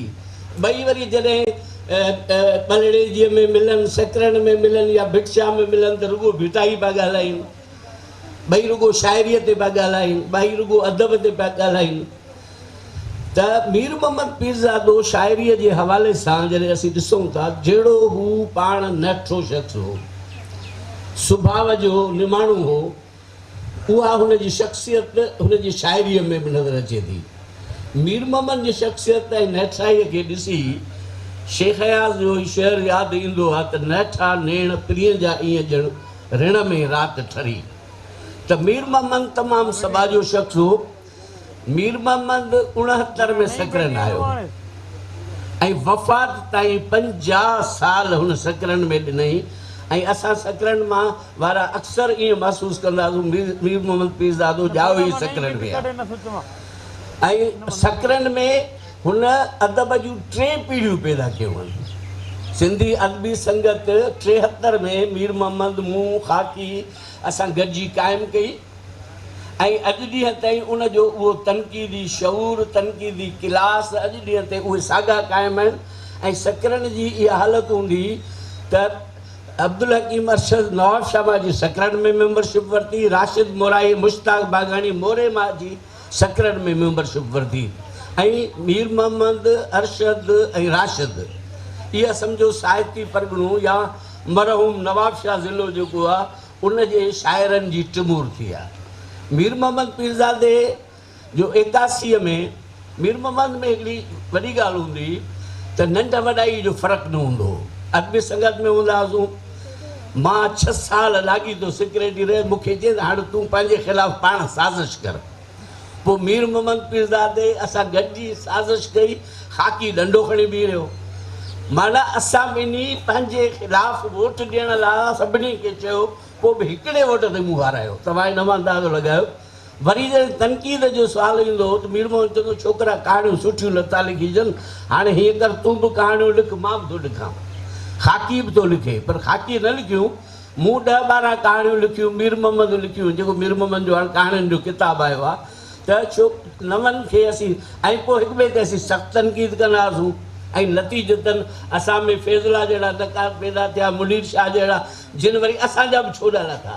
ٻئي وري جڏهن ٻلهڙيجيء ۾ ملن، سڪرنڊ ۾ ملن يا ڀٽ شاهه ۾ ملن ته رڳو ڀٽائي پيا ڳالهائين. ٻئي رڳو شاعريء تي پيا ڳالهائين، ٻئي رڳو ادب تي پيا ڳالهائين ته مير محمد پيرزادو شاعريء جي حوالي سان جڏهن اسين ڏسون ٿا جهڙو هو پاڻ نهٺو شخص هو، سڀاء جو نماڻو هو، اها هن جي شخصيت هن جي شاعريء ۾ به نظر اچي ٿي. مير محمد جي شخصيت ۽ نهٺائيء کي ڏسي شيخ اياز جو هي شعر ياد ايندو آهي ته نهٺا نيڻ پرينء جا ائين ڄڻ رڻ ۾ رات ٺري ته مير محمد تمام سٻاجهو شخص هو. مير محمد 69 ۾ سڪرنڊ آيو ۽ وفات تائين 50 سال هن سڪرنڊ ۾ ڏنائين ۽ اسان سڪرنڊ مان وارا اڪثر ائين محسوس ڪندا هئاسون مير محمد پيرزادو ڄائو ئي سڪرنڊ ۾ آهي ۽ سڪرنڊ ۾ هن ادب جون ٽي پيڙهيون پيدا ڪيون آهن. سنڌي ادبي سنگت 73 ۾ مير محمد، مون، خاڪي اسان گڏجي قائم ڪئي ۽ اڄ ڏينهن تائين ان جو اهو تنقيدي شعور، تنقيدي ڪلاس اڄ ڏينهن تائين اهي ساڳا قائم آهن ۽ سڪرنڊ جي اها حالت هوندي هئي ته عبدالحڪيم ارشد نوابشاهه مان اچي سڪرنڊ ۾ ميمبرشپ ورتي، راشد مورائي، مشتاق باگاڻي موري مان اچي سڪرنڊ ۾ ميمبرشپ ورتي ۽ مير محمد ارشد ۽ راشد اها سمجهو ساهتي پرڳڻو يا مرحوم نوابشاهه ضلعو جيڪو آ ان جي شاعرن جي ٽمورتي آ. مير محمد پيرزادي جو 81 ۾ مير محمد ۾ هڪڙي وڏي ڳالهه هوندي هئي ته ننڍ وڏائي جو فرق نه هوندو هو. ادبي سنگت ۾ هوندا هئاسون. مان ڇهه سال لاڳيتو سيڪريٽري رهيس، مون کي چيائين ته هاڻ تون پنهنجي خلاف پاڻ سازش ڪر. پوء مير محمد پيرزادي اسان گڏجي سازش ڪئي، خاڪي ڏنڊو کڻي بيهي رهيو. معنيٰ اسان ٻنهي پنهنجي خلاف ووٽ ڏيڻ لاء سڀني کي چيو، پوء به هڪڙي ووٽ تي مون هارايو. توهان ان مان اندازو لڳايو. وري جڏهن تنقيد جو سوال ايندو هو ته مير محمد چوندو هو، ڇوڪرا ڪهاڻيون سٺيون نٿا لکجن، هاڻي هيئن ڪر تون به ڪهاڻيون لک، مان به ٿو لکان. خاڪي به ٿو لکي، پر خاڪيء نه لکيون. مون ڏهه ٻارهن ڪهاڻيون لکيون، مير محمد لکيون، جيڪو مير محمد جو هاڻ ڪهاڻين جو ڪتاب آيو آهي. ته ڇو نون کي اسين ۽ پوء هڪ ٻئي تي اسين سخت تنقيد ڪندا هئاسون ۽ نتيجتاً اسان ۾ فيض الله جهڙا نقاد پيدا ٿيا، منير شاهه جهڙا، جن وري اسان جا به ڇوڏا لاٿا.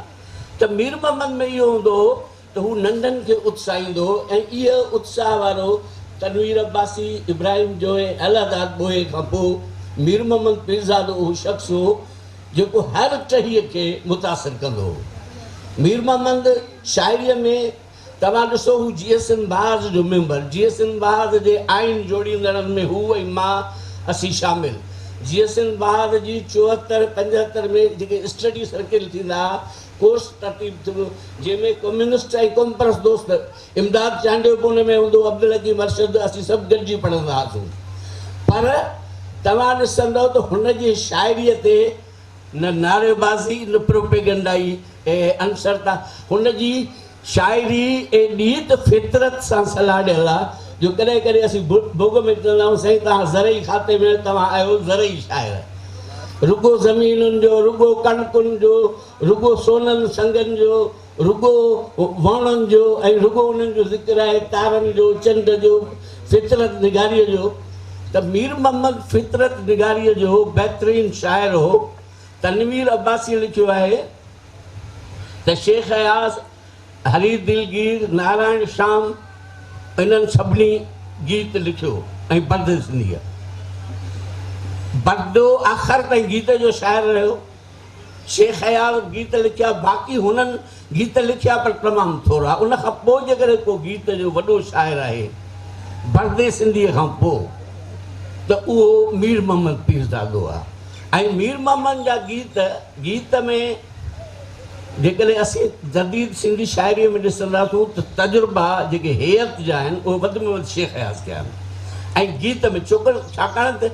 ته مير محمد ۾ اهو هوندو هو ته هو ننڍن کي اتساهيندو هو ۽ اهو اتساهه وارو تنوير عباسي، ابراهيم جويي، الهداد ٻوهيي کان پوء مير محمد پيرزادو اهو شخص هو جيڪو هر ٽهيء کي متاثر ڪندو هو. مير محمد شاعريء ۾ توهان ڏسو هو جيئي سنڌ محاذ جو ميمبر، جيئي سنڌ محاذ جي آئين جوڙيندڙن ۾ هو ۽ مان اسين شامل. جيئي سنڌ محاذ جي 74، 75 ۾ جيڪي اسٽڊي سرڪل ٿيندا ها، ڪورس ترتيب ٿيندو جنهن ۾ ڪميونسٽ ۽ قومپرست دوست امداد چانڊيو به ان ۾ هوندو هو، عبدالحڪيم ارشد، اسين سڀ گڏجي پڙهندا هئاسون. پر توهان ڏسندؤ ته هن جي شاعريء تي نه نعريبازي نه پروپيگنڊائي عنصر ته هن جي شاعري ايڏي ته فطرت سان سلهاڙيل آ جو ڪڏهن ڪڏهن اسين ڀوڳ ۾ چوندا آهيون سائين توهان زرعي کاتي ۾ توهان آهيو زرعي شاعر رڳو زمينن جو رڳو ڪڻڪن جو رڳو سونن سنگن جو رڳو ووڻن جو ۽ رڳو انهن جو ذڪر آهي تارن جو چنڊ جو فطرت نگاريء جو ته مير محمد فطرت نگاريء جو بهترين شاعر هو. تنوير عباسيء لکيو آهي ته شيخ اياز، هري دلگير، نارائڻ شيام انهن سڀني گيت لکيو ۽ بردي سنڌيء بردو آخر تائين گيت جو شاعر رهيو. شيخ اياز گيت لکيا، باقي هنن گيت لکيا پر تمام ٿورا. ان کان پوء جيڪڏهن ڪو گيت جو وڏو شاعر آهي بردي سنڌيء کان پوء ته اهو مير محمد پيرزادو آهي ۽ مير محمد جا گيت گيت ۾ جيڪڏهن اسين جديد سنڌي شاعريء ۾ ڏسنداسون ته تجربا جيڪي هيئت جا آهن اهي وڌ ۾ وڌ شيخ اياز ڪيا آهن ۽ گيت ۾ ڇوڪر ڇاڪاڻ ته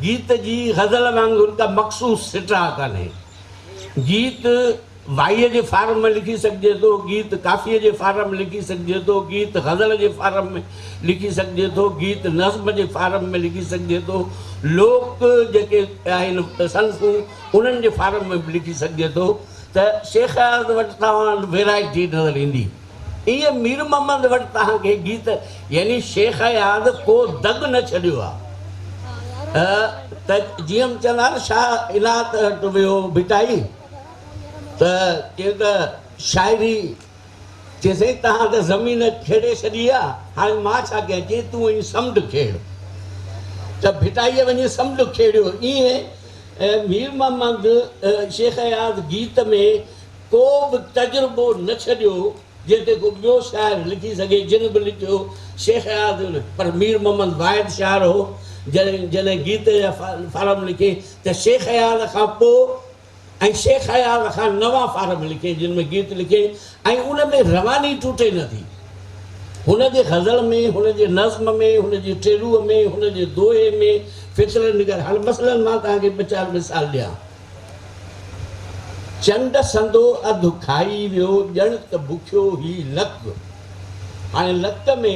گيت جي غزل وانگر ڪا مخصوص سٽاء ڪانهي. گيت وائيء جي فارم ۾ لکي سگهجي ٿو، گيت ڪافيء جي فارم ۾ لکي سگهجي ٿو، گيت غزل جي فارم ۾ لکي سگهجي ٿو، گيت نظم جي فارم ۾ لکي سگهجي ٿو، لوڪ جيڪي آهن صنفون انهن جي فارم ۾ به لکي سگهجي ٿو ته شيخ اياز وٽ توهان وٽ ويرائٽي نظر ايندي. ايئن مير محمد وٽ توهان کي گيت يعني شيخ اياز ڪو دڳ نه ڇڏيو آ ته جيئن چوندا نه شاهه عنايت وٽ ويو ڀٽائي ته چيو ته شاعري چي سائين توهان ته زمين کيڙي ڇڏي آ هاڻي مان ڇا ڪيان چي تون وڃي سمنڊ کيڙ ته ڀٽائيء وڃي سمنڊ کيڙيو ايئن مير محمد شيخ اياز گيت ۾ ڪو به تجربو نه ڇڏيو جنهن تي ڪو ٻيو شاعر لکي سگهي، جن به لکيو، شيخ اياز به پر مير محمد واحد شاعر هو، جڏهن جڏهن گيت جا فارم لکي ته شيخ اياز کان پوء ۽ شيخ اياز کان نوان فارم لکي جن ۾ گيت لکي ۽ ان ۾ رواني ٽوٽي نه ٿي. هن جي غزل ۾، هن جي نظم ۾، هن جي ٽيلوء ۾، هن جي دوهي ۾ فطرت نگار هاڻي مثلاً مان توهان کي ٻه چار مثال ڏيان. چنڊ سندو اڌ کائي ويو ڄڻ ته بکيو هي لڪ. هاڻي لڪ ۾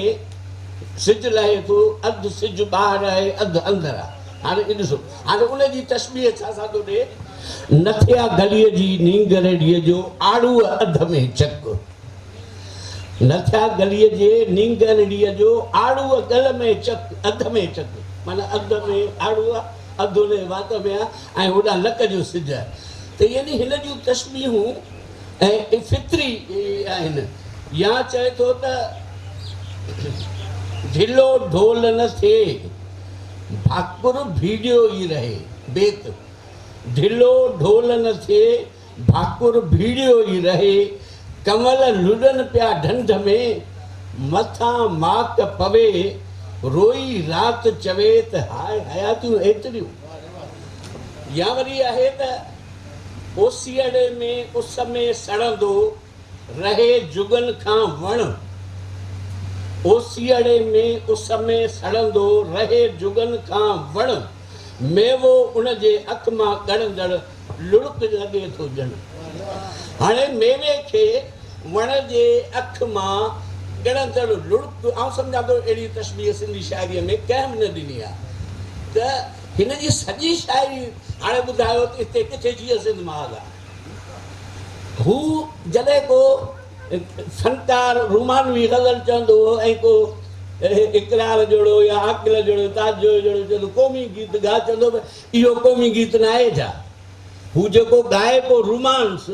سج لهي ٿو، اڌ سج ٻاهر آهي اڌ اندر آهي. هاڻي ڏسو هاڻي ان جي تشبيهه ڇا سان ٿو ڏئي. نٿيا گليء جي نينگرڙيء جو آڙوء اڌ ۾ چڪ. نٿيا گليء جي نينگرڙيء جو آڙوء ڳل ۾ چڪ، اڌ ۾ چڪ معنيٰ اڌ ۾ آڙو آهي اڌ ان جي وات ۾ آهي ۽ هوڏانهن لڪ جو سج آهي ته يعني هن جون تشبيهون ۽ فطري آهن يا چئي ٿو ته ڍلو ڍول نه ٿئي ڀاڪر ڀيڙيو ئي رهي، بيت، ڍلو ڍول نه ٿئي ڀاڪر ڀيڙيو ئي رهي، ڪنول لڏن پيا ڍنڍ ۾، مٿان ماڪ پوي، روئي رات چوي ته هاء حياتيون ايتريون. يا وري آهي ته اوسيئڙي ۾ اس ۾ سڙندو رهي جڳن کان وڻ. اوسيئڙي ۾ اس ۾ سڙندو رهي جڳن کان وڻ. ميوو ان جي اک مان ڳڙندڙ لڙڪ لڳي ٿو ڄڻ. هاڻي ميوي کي وڻ جي اک مان ڳڙندڙ لڙڪ، آئون سمجهان ٿو اهڙي تشبيهه سنڌي شاعريء ۾ ڪنهن به نه ڏني آهي ته هن جي سڄي شاعري هاڻي ٻڌايو ته هتي ڪٿي جيئي سنڌ مهاڳ آهي. هو جڏهن ڪو فنڪار رومانوي غزل چوندو هو ۽ ڪو اقرار جهڙو يا عاقل جهڙو تاج جويو جهڙو چوندو قومي گيت ڳاء چوندو به اهو قومي گيت ناهي ڇا؟ هو جيڪو ڳائي پيو رومانس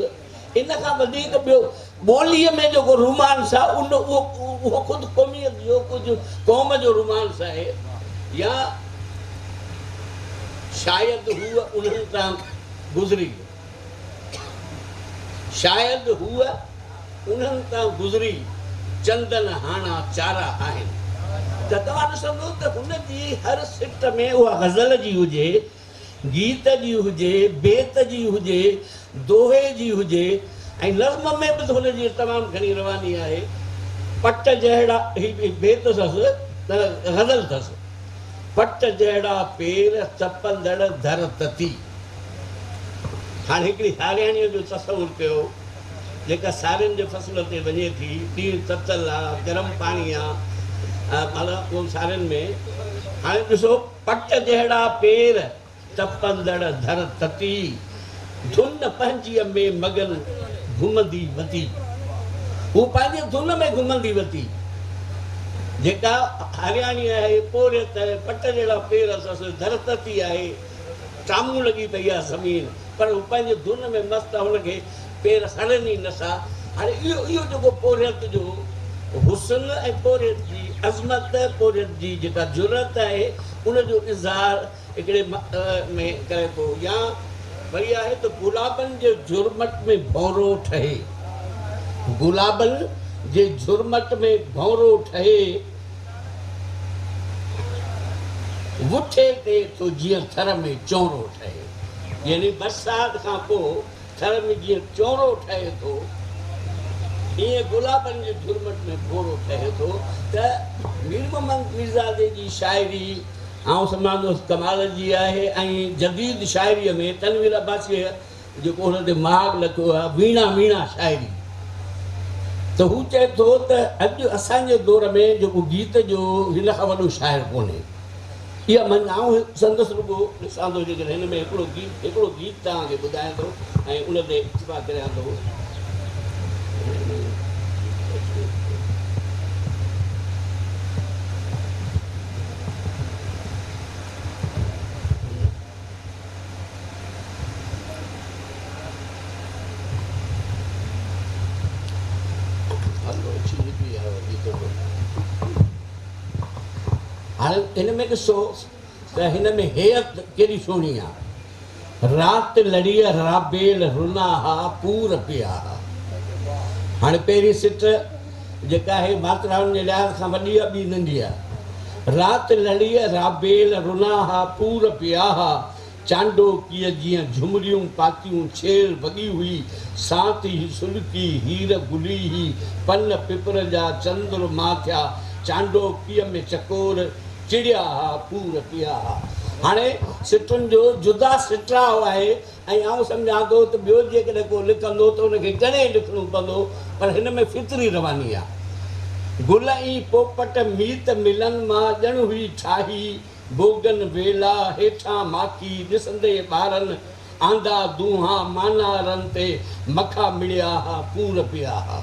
ان کان وڌيڪ ٻيو ٻوليء ۾ جيڪو رومانس آهي ان اهو اهو خود قوميت جو ڪجهه قوم جو رومانس آهي يا شايد هوء انهن تان گذري شايد هوء انهن تان گذري چندن هاڻا چارا آهن ته توهان ڏسندو ته هن جي هر سٽ ۾ اها غزل جي هجي گيت جي هجي، بيت جي هجي، دوهي جي هجي ۽ نظم ۾ به هن جي تمام گهڻي رواني آهي. پٽ جهڙا هي بيت اٿس نه غزل اٿس. پٽ جهڙا پير تپندڙ ڌر تتي. هاڻ هڪڙي هارياڻيء جو تصور ڪيو جيڪا سارين جي فصل تي وڃي ٿي، ڏينهن تتل آ، گرم پاڻي آ، معنيٰ اهو سارين ۾ هاڻي ڏسو. پٽ جهڙا پير، تپندڙ ڌر تتي، ڌن پنهنجيء ۾ مگن گهمندي وتي. هو پنهنجي ڌن ۾ گهمندي وتي. جيڪا هارياڻي آهي، پورهيت آهي، پٽ جهڙا پير اٿس، ڌر تتي آهي، ٽامون لڳي پئي آهي زمين، پر هو پنهنجي ڌن ۾ مست آهي، هن کي پير سڙن ئي نه ٿا. هاڻي اهو اهو جيڪو پورهيت جو حسن ۽ پورهيت جي عظمت، پورهيت جي جيڪا جرئت آهي، ان جو اظهار هڪڙي ۾ ڪري ٿو يا وري آهي ته گلابن جي جهرمٽ ۾ ڀونرو ٺهي، گلابن جي جهرمٽ ۾ ڀونرو ٺهي، وٺي تي ٿو جيئن ٿر ۾ چونرو ٺهي. يعني برسات کان پوء ٿر ۾ جيئن چونرو ٺهي ٿو، ايئن گلابن جي جهرمٽ ۾ ڀونرو ٺهي ٿو ته مير محمد پيرزادي جي شاعري آئون سمجهان ٿو ڪمال جي آهي ۽ جديد شاعريء ۾ تنوير عباسيء جيڪو هن تي مهاڳ لکيو آهي ويڻا ويڻا شاعري ته هو چئي ٿو ته اڄ اسان جي دور ۾ جيڪو گيت جو هن کان وڏو شاعر ڪونهي. اها مڃ آئون سندس رڳو ڏسان ٿو جيڪڏهن هن ۾ هڪڙو گيت هڪڙو گيت توهان کي ٻڌايان ٿو ۽ ان تي اڪتفا ڪريان ٿو. هاڻي هن ۾ ڏسو ته هن ۾ هيئت ڪيڏي سهڻي آ. رات لڙيء رابيل رنا ها پور پيا ها. هاڻي پهرين سٽ جيڪا آهي ماترائن جي لحاظ کان وڏي آ ٻي ننڍي آ. رات لڙيء رابيل رنا ها پور پيا ها. چانڊوڪيء جيئن جهمريون پاتيون ڇير وڳي هئي، سانت هي سڏڪي، هير گلي هي، پن پپر جا چندر مان ٿيا، چانڊوڪيء ۾ چڪور چڙيا ها، پور پيا ها. هاڻي سٽن جو جدا سٽراء آهي ۽ آئون سمجهان ٿو ته ٻيو جيڪڏهن ڪو لکندو ته ان کي ڳڻي لکڻو پوندو پر هن ۾ فطري رواني آهي. گل ۽ پوپٽ ميت ملن مان ڄڻ هئي ٺاهي. بوگن ويلا هيٺان ماکي ڏسندي ٻارن آندا دونهان مانارن تي مکا مڙيا ها پور پيا ها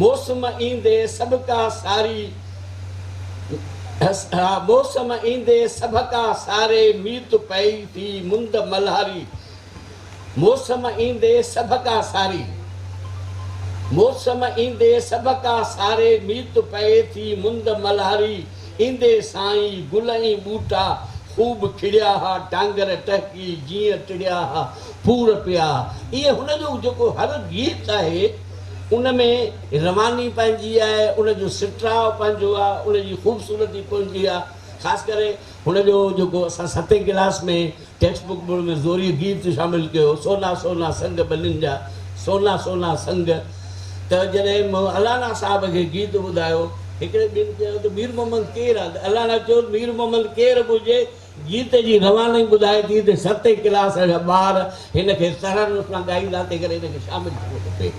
موسم ايندي سڀڪا ساري ها موسم ايندي سڀڪا ساري ميت پئي ٿي مند ملهاري موسم ايندي سڀڪا ساري موسم ايندي سڀڪا ساري ميت پئي ٿي مند ملهاري ايندي سائين گل ۽ ٻوٽا خوب کڙيا ها ٽانگر ٽهڪي جيئن ٽڙيا ها پور پيا ها ايئن هن جو جيڪو هر گيت آهي ان ۾ رواني پنهنجي آهي ان جو سٽراء پنهنجو آهي ان جي خوبصورتي پنهنجي آهي خاص ڪري هن جو جيڪو اسان ستين ڪلاس ۾ ٽيڪسٽ بڪ به ان ۾ زوريء گيت شامل ڪيو، سونا سونا سنگ ٻنين جا، سونا سونا سنگ ته جڏهن مون الانا صاحب کي گيت ٻڌايو، هڪڙي ٻن چيو ته مير محمد ڪير آ؟ ته الانا چيو ته مير محمد ڪير به هجي، گيت جي رواني ٻڌائي ٿي ته ستين ڪلاس جا ٻار هن کي ترنم سان ڳائيندا، تنهن ڪري هن کي شامل ٿيڻو کپي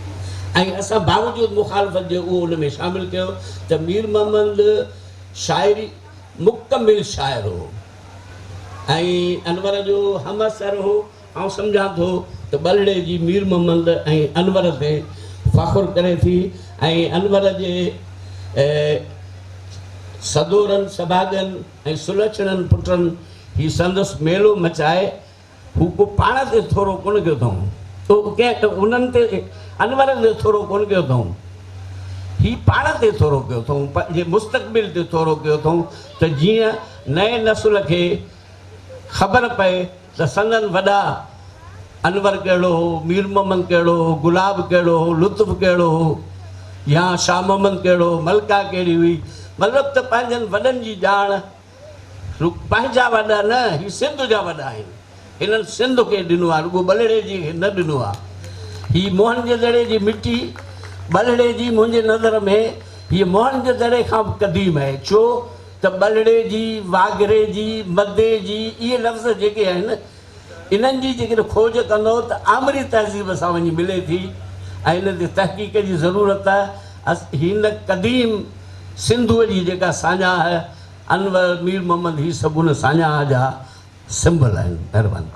۽ اسان باوجود مخالفت جي اهو ان ۾ شامل ڪيو ته مير محمد شاعري مڪمل شاعر هو. ۽ انور جو همعصر هو. آئون سمجهان ٿو ته ٻلهڙيجي مير محمد ۽ انور تي فخر ڪري ٿي ۽ انور جي سدورن، سڀاڳن ۽ سلڇڻن پٽن هي سندس ميلو مچائي هو ڪو پاڻ تي ٿورو ڪونه ڪيو اٿئون. ڪنهن انهن تي انور تي ٿورو ڪونه ڪيو اٿئون. هي پاڻ تي ٿورو ڪيو اٿئون، پنهنجي مستقبل تي ٿورو ڪيو اٿئون ته جيئن نئين نسل کي خبر پئي ته سندن وڏا انور ڪهڙو هو، مير محمد ڪهڙو هو، گلاب ڪهڙو هو، لطف ڪهڙو هو يا شاهه محمد ڪهڙو هو، ملڪه ڪهڙي هئي. مطلب ته پنهنجن وڏن جي ڄاڻ رڳو پنهنجا وڏا نه، هي سنڌ جا وڏا آهن. هنن سنڌ کي ڏنو آهي، رڳو ٻلهڙيجي کي نه ڏنو آهي. هي موهن جي دڙي جي مٽي ٻلهڙيجي منهنجي نظر ۾ هيء موهن جي دڙي کان به قديم آهي، ڇو ته ٻلهڙيجي، واگهريجي، مديجي اهي لفظ جيڪي آهن، انهن جي جيڪڏهن کوج ڪندؤ ته آمري تهذيب سان وڃي ملي ٿي ۽ ان تي تحقيق جي ضرورت آهي. هن قديم سنڌوء جي جيڪا ساڃاهه انور، مير محمد هي سڀ ان ساڃاهه جا سمبل آهن. مهرباني.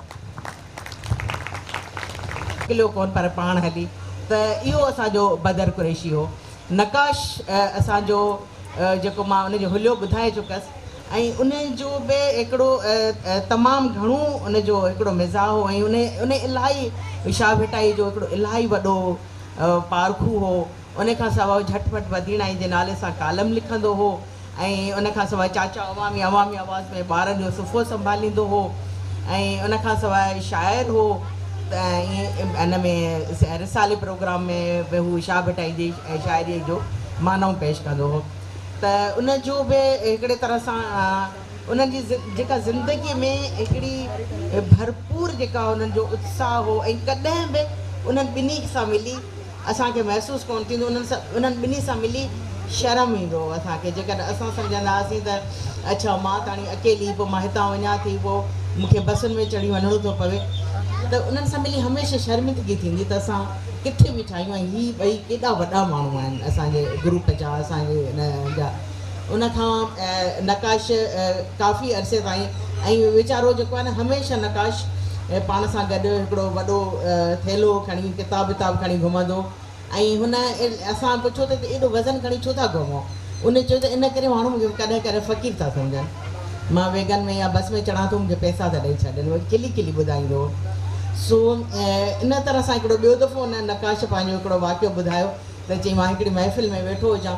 کليو ڪونه پر پاڻ هلي ته اهو اسان جو بدر قريشي هو. نقاش اسان جو جيڪو مان ان جو حليو ٻڌائي چڪس ۽ ان جو به هڪڙو تمام گهڻو ان جو هڪڙو مزاح هو ۽ ان ان الاهي شاهه ڀٽائي جو هڪڙو الاهي وڏو پارکو هو. ان کان سواء جهٽ پٽ بديڻائي جي نالي سان ڪالم لکندو هو. ۽ ان کان سواء چاچا عوامي عوامي آواز ۾ ٻارن جو صفحو سنڀاليندو هو ۽ ان کان سواء شاعر هو ته ان ۾ رسالي پروگرام ۾ به هو شاهه ڀٽائي جي شاعريء جو معنائون پيش ڪندو هو ته ان جو به هڪڙي طرح سان انهن جي جيڪا زندگيء ۾ هڪڙي ڀرپور جيڪا انهن جو اتساهه هو ۽ ڪڏهن به انهن ٻنهي سان ملي اسان کي محسوس ڪونه ٿيندو انهن سان انهن ٻنهي سان ملي شرم ايندو هو اسان کي جيڪڏهن اسان سمجهندا هئاسين ته اڇا مان ته هاڻي اڪيلي پوء مان هتان وڃان ٿي پوء مون کي بسن ۾ چڙهي وڃڻو ٿو پوي ته انهن سان ملي هميشه شرمندگي ٿيندي ته اسان ڪٿي بيٺا آهيون ۽ هي ٻئي ڪيڏا وڏا ماڻهو آهن اسان جي گروپ جا اسان جي ان جا ان کان نقاش ڪافي عرصي تائين ۽ ويچارو جيڪو آهي نه هميشه نقاش پاڻ سان گڏ هڪڙو وڏو ٿيلهو کڻي ڪتاب وتاب کڻي گهمندو ۽ هن اسان پڇيو ته ايڏو وزن کڻي ڇو ٿا گهمو ان چيو ته ان ڪري ماڻهو مونکي ڪڏهن ڪڏهن فقير ٿا سمجهن مان ويگن ۾ يا بس ۾ چڙهان ٿو مونکي پئسا ٿا ڏئي ڇڏن کلي کلي ٻڌائيندو هو سو ان طرح سان هڪڙو ٻيو دفعو ان نقاش پنهنجو هڪڙو واقعو ٻڌايو ته چيائين مان هڪڙي محفل ۾ ويٺو هجان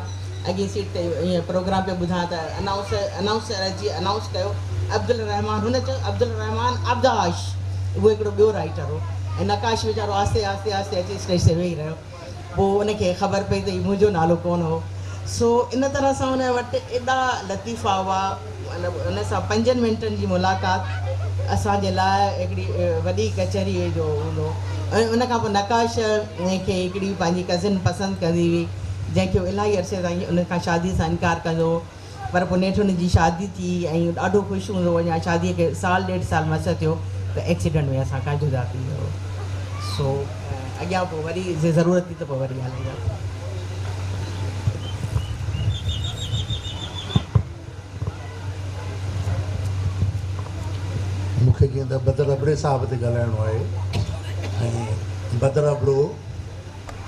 اڳين سيٽ تي ائين پروگرام پيو ٻڌان ته انائونسر انائونسر اچي انائونس ڪيو عبدالرحمان هن چيو عبدالرحمان عبداش اهو هڪڙو ٻيو رائيٽر هو ۽ نقاش ويچارو آهستي آهستي آهستي اچي اسٽيج تي ويهي رهيو پوء ان کي خبر پئي ته هي منهنجو نالو ڪونه هو سو ان طرح سان ان وٽ ايڏا لطيفا هئا مطلب ان سان پنجن منٽن جي ملاقات اسان جي لاء هڪڙي وڏي ڪچهريء جو هوندو هو ۽ ان کان پوء نقاش کي هڪڙي پنهنجي ڪزن پسند ڪندي هئي جنهن کي هو الاهي عرصي تائين ان کان شاديء سان انڪار ڪندو هو پر پوء نيٺ ان جي شادي ٿي ۽ ڏاڍو خوش هوندو هو اڃا شاديء کي سال ڏيڍ سال مس ٿيو ته ايڪسيڊنٽ ۾ اسان کان جدا ٿي ويو سو اڳيان پوء وري جي ضرورت ٿي ته پوء وري ڳالهائينداسين. مون کي جيئن ته بدر ابڙي صاحب تي ڳالهائڻو آهي ۽ بدر ابڙو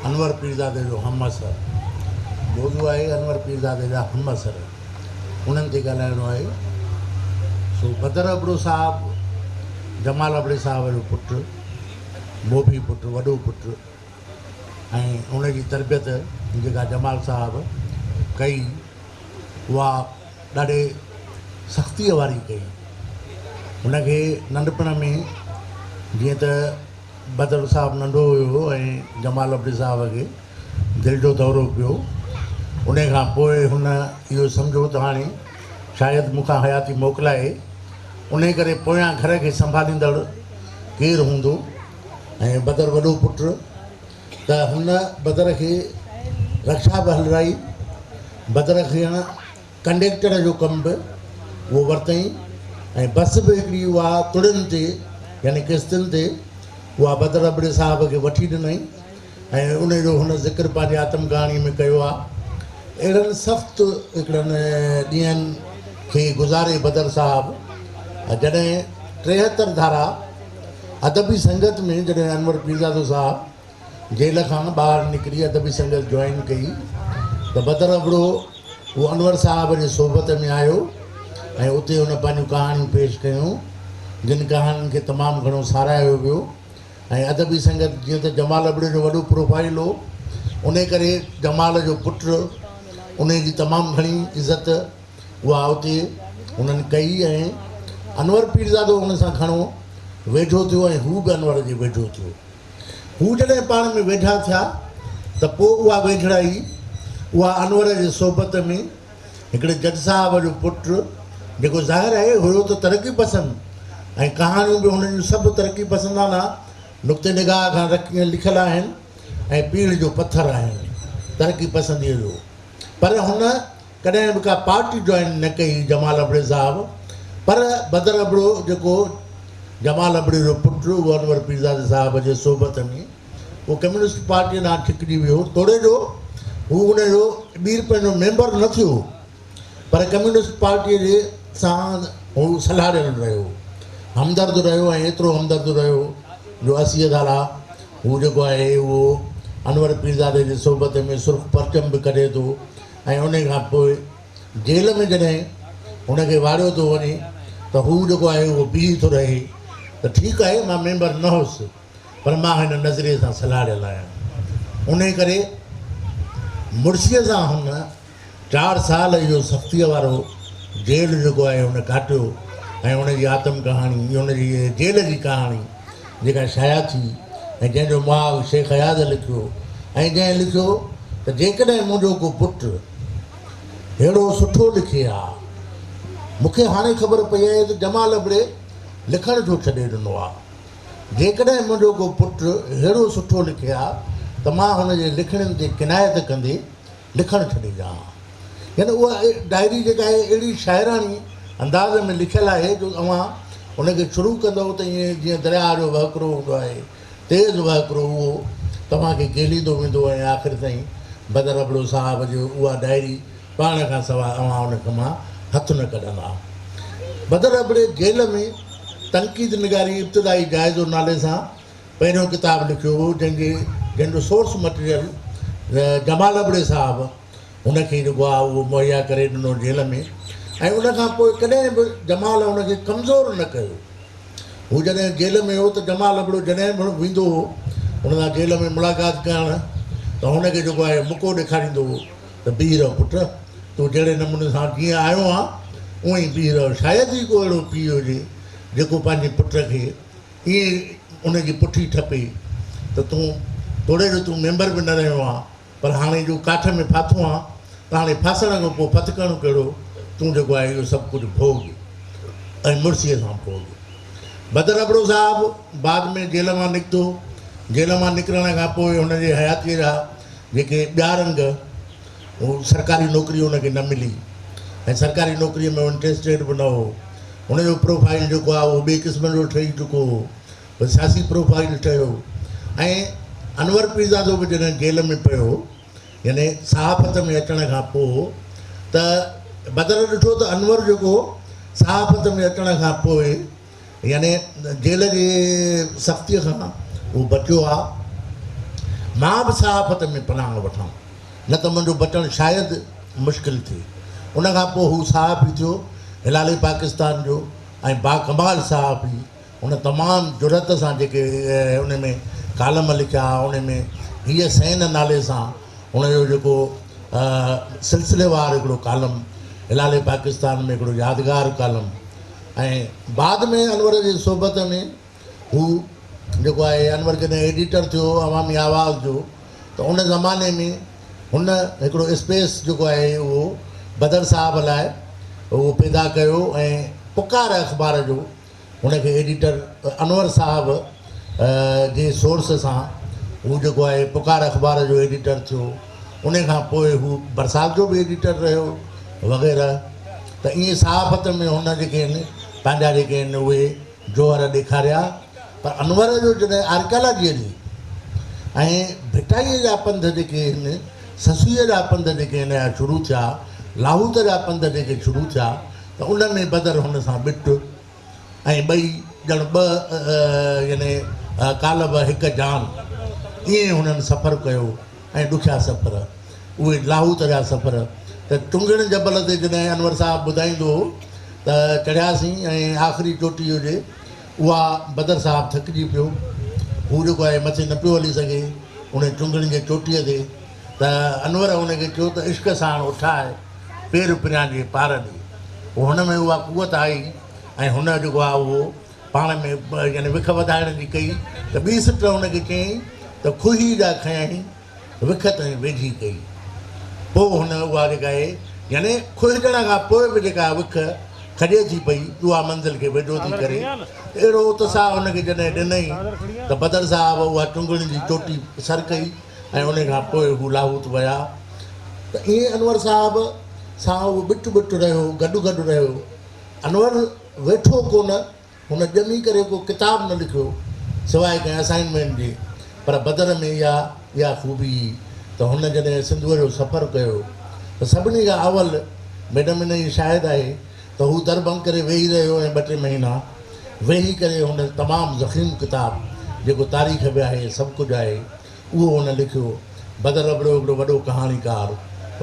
انور پيرزادي جو همعصر موضوع آهي انور پيرزادي جا همعصر انهن تي ڳالهائڻو آهي سو بدر ابڙو صاحب جمال ابڙي صاحب جو پٽ موڀي پٽ وڏو پٽ ۽ ان جي تربيت جيڪا جمال صاحب ڪئي اها ڏاڍي سختيء واري ڪئي. هن کي ننڍپڻ ۾ جيئن ته بدر صاحب ننڍو هيو ۽ جمال ابڙي صاحب کي دل جو دورو پيو، انهيء کان پوء هن اهو سمجهيو ته هاڻي شايد مون کان حياتي موڪلائي، انهيء ڪري پويان گهر کي سنڀاليندڙ ڪير هوندو ۽ بدر وڏو پٽ ته هن بدر کي رڪشا به هلرائي، بدر کي ڪنڊيڪٽر جو ڪم به اهو ورتائين ۽ بس به هڪڙي اها تڙين تي يعني قسطن تي اها بدر ابڙي صاحب کي وٺي ڏنائين ۽ ان جو هن ذڪر پنهنجي آتم ڪهاڻيء ۾ ڪيو آهي. اهڙن سخت هڪڙن ڏينهن کي گذاري بدر صاحب جڏهن 73 ڌارا ادبي سنگت ۾ جڏهن انور پيرزادو صاحب جيل کان ٻاهر نڪري ادبي سنگت جوائن ڪئي ته بدر ابڙو اهو انور صاحب جي صحبت ۾ آيو ۽ اتي هن پنهنجون ڪهاڻيون پيش ڪيون، جن ڪهاڻين کي تمام گهڻو ساراهيو ويو ۽ ادبي سنگت جيئن ته جمال ابڙي جو وڏو پروفائيل هو، انهي ڪري جمال جو پٽ انهي جي تمام گهڻي عزت اها اتي هنن ڪئي ۽ انور پيرزادو هن سان گهڻو ويجهو ٿيو ۽ هو به انور جي ويجهو ٿيو. هو جڏهن پاڻ ۾ ويجها ٿيا ته پوء اها ويجهڙائي اها انور جي صحبت ۾ هڪڙي جج صاحب جو پٽ جيڪو ظاهر آهي هيو ته ترقي پسند ۽ ڪهاڻيون به هن جون سڀ ترقي پسندانه نقطي نگاهه کان لکيل آهن ۽ پيڙهه جو پٿر آهن ترقي پسنديء جو پر هن ڪڏهن به ڪا پارٽي جوائن نه ڪئي جمال ابڙي صاحب پر بدر ابڙو جيڪو جمال ابڙي جو پٽ اهو انور پيرزادي صاحب جي صحبت ۾ اهو ڪميونسٽ پارٽي ڏانهن ڇڪجي ويو توڙي جو هو ان جو ٻير پنهنجو ميمبر نه ٿيو پر ڪميونسٽ پارٽي جي سان هو سلهاڙيل رهيو همدرد رهيو ۽ ايترو همدرد رهيو جو 80 سالا هو جيڪو آهي اهو انور پيرزادي جي صحبت ۾ سرخ پرچم به ڪڍي ٿو ۽ انهي کان پوء جيل ۾ جڏهن هن کي واڙيو ٿو وڃي ته هو جيڪو آهي اهو بيهي ٿو رهي ته ٺيڪ آهي مان ميمبر نه هوس پر مان هن نظريي سان سلهاڙيل آهيان. انهي ڪري مڙسيء سان هن چار سال اهو سختيء وارو جيل جيڪو آهي هن ڪاٽيو ۽ ان جي آتم ڪهاڻي ان جي جيل جي ڪهاڻي جيڪا شايع ٿي ۽ جنهن جو مهاڳ شيخ اياز لکيو ۽ جنهن لکيو ته جيڪڏهن منهنجو ڪو پٽ ههڙو سٺو لکي ها. مون کي هاڻي خبر پئي آهي ته جمال ابڙي لکڻ ڇو ڇڏي ڏنو آ. جيڪڏهن منهنجو ڪو پٽ ههڙو سٺو لکي ها ته مان هن جي لکڻين تي ڪنايت ڪندي لکڻ ڇڏي ڏيان ها. يعني اها ڊائري جيڪا آهي اهڙي شاعراڻي انداز ۾ لکيل آهي جو اوهان ان کي شروع ڪندؤ ته ائين جيئن درياهه جو وهڪرو هوندو آهي، تيز وهڪرو اهو توهان کي گهيليندو ويندو ۽ آخر تائين بدر ابڙو صاحب جي اها ڊائري پڙهڻ کان سواء اوهان ان مان هٿ نه ڪڍندا. بدر ابڙي جيل ۾ تنقيد نگاري ابتدائي جائزو نالي سان پهريون ڪتاب لکيو هو جنهن جي جنهن جو سورس مٽيريل جمال ابڙي صاحب هن کي جيڪو آهي اهو مهيا ڪري ڏنو جيل ۾ ۽ ان کان پوء ڪڏهن به جمال هن کي ڪمزور نه ڪيو. هو جڏهن جيل ۾ هو ته جمال ابڙو جڏهن به ويندو هو هن سان جيل ۾ ملاقات ڪرڻ ته هن کي جيڪو آهي مڪو ڏيکاريندو هو ته بيهي رهه پٽ تون جهڙي نموني سان جيئن آيو آن اونئن ئي بيهي رهه شايد ئي ڪو اهڙو پيء هجي جيڪو پنهنجي پٽ کي ائين ان جي پٺي ٺپي ته تون توڙي جو تون ميمبر به نه رهيو آن پر هاڻي جو ڪاٺ ۾ ڦاٿو آن ته هاڻي ڦاسڻ کان پوء ڦٿڪڻ ڪهڙو، تون جيڪو آهي اهو سڀ ڪجهه ڀوڳ ۽ مڙسيء سان ڀوڳ. بدر ابڙو صاحب بعد ۾ جيل مان نڪتو. جيل مان نڪرڻ کان پوء هن جي حياتيء جا جيڪي ٻيا رنگ، هو سرڪاري نوڪري هن کي نه ملي ۽ سرڪاري نوڪريء ۾ هو انٽريسٽيڊ به نه هو. هن جو پروفائيل جيڪو آهي اهو ٻئي قسم جو ٺهي چڪو هو. به سياسي پروفائيل ٺهيو ۽ انور پيرزادو به جڏهن جيل ۾ پيو يعني صحافت ۾ اچڻ کان پوء ته بدر ڏٺو ته انور جيڪو صحافت ۾ اچڻ کان پوء يعني جيل جي سختيء کان هو بچيو آ مان به صحافت ۾ پناهه وٺان نه ته منهنجو بچڻ شايد مشڪل ٿئي ان کان پوء هو صحافي ٿيو هلال پاڪستان جو ۽ باڪمال صحافي هن تمام جرئت سان جيڪي ان ۾ ڪالم لکيا، ان ۾ هيء سين نالي سان هن جو جيڪو سلسليوار هڪڙو ڪالم هلال پاڪستان ۾ هڪڙو يادگار ڪالم ۽ بعد ۾ انور جي صحبت ۾ هو جيڪو آهي انور جڏهن ايڊيٽر ٿيو عوامي آواز جو ته ان زماني ۾ هن هڪڙو اسپيس جيڪو آهي اهو بدر صاحب لاء اهو پيدا ڪيو ۽ پڪار اخبار جو هن کي ايڊيٽر انور صاحب جي سورس سان هو جيڪو آهي پڪار اخبار جو ايڊيٽر ٿيو ان کان پوء هو برسات جو به ايڊيٽر رهيو وغيره ته ائين صحافت ۾ هن جيڪي آهن پنهنجا جيڪي آهن اهي جوهر ڏيکاريا پر انور جو جڏهن آرڪيالاجيء جي ۽ ڀٽائيء جا پنڌ جيڪي آهن سسئيء جا پنڌ جيڪي هن جا شروع ٿيا لاهوت جا پنڌ جيڪي شروع ٿيا ته ان ۾ بدر هن سان ٻٽ ۽ ٻئي ڄڻ ٻه يعني قالب هڪ جان ائين هنن سفر ڪيو ۽ ڏکيا سفر اهي لاهوت جا سفر ته ٽنگڻ جبل تي جڏهن انور صاحب ٻڌائيندو هو ته چڙهياسين ۽ آخري چوٽي هجي اها بدر صاحب ٿڪجي پيو هو جيڪو آهي مٿي نه پيو هلي سگهي ان ٽنگڻ جي چوٽيء تي ته انور ان کي چيو ته عشق ساڻ اٺاء پير پريان جي پار ڏي پوء هن ۾ اها قوت آئي ۽ هن جيڪو آهي اهو پاڻ ۾ يعني وک وڌائڻ جي ڪئي ته ٻي سٽ هن کي چيائين ته کوهي جا کنيائين وک تائين ويجهي ڪئي. پوء هن اها جيڪا آهي يعني کوهجڻ کان پوء به جيڪا وک کڄي ٿي پئي اها منزل کي ويجهو ٿي ڪري ته اهڙو اتساهه هن کي جڏهن ڏنائين ته بدر صاحب اها چنگڻ جي چوٽي سر ڪئي ۽ ان کان پوء هو لاهوت ويا ته ائين انور صاحب سان اهو ٻٽ ٻٽ رهيو گڏ گڏ رهيو. انور ويٺو ڪونه، هن ڄمي ڪري ڪو ڪتاب نه لکيو، سواء ڪنهن اسائنمينٽ جي، پر بدر ۾ اها اها خوبي هئي ته هن جڏهن سنڌوء جو سفر ڪيو ته سڀني کان اول ميڊم ان جي شاهد آهي ته هو در بند ڪري ويهي رهيو ۽ ٻه ٽي مهينا ويهي ڪري هن تمام ضخيم ڪتاب جيڪو تاريخ به آهي سڀ ڪجهه آهي اهو هن لکيو. بدر ابڙو هڪڙو وڏو ڪهاڻيڪار،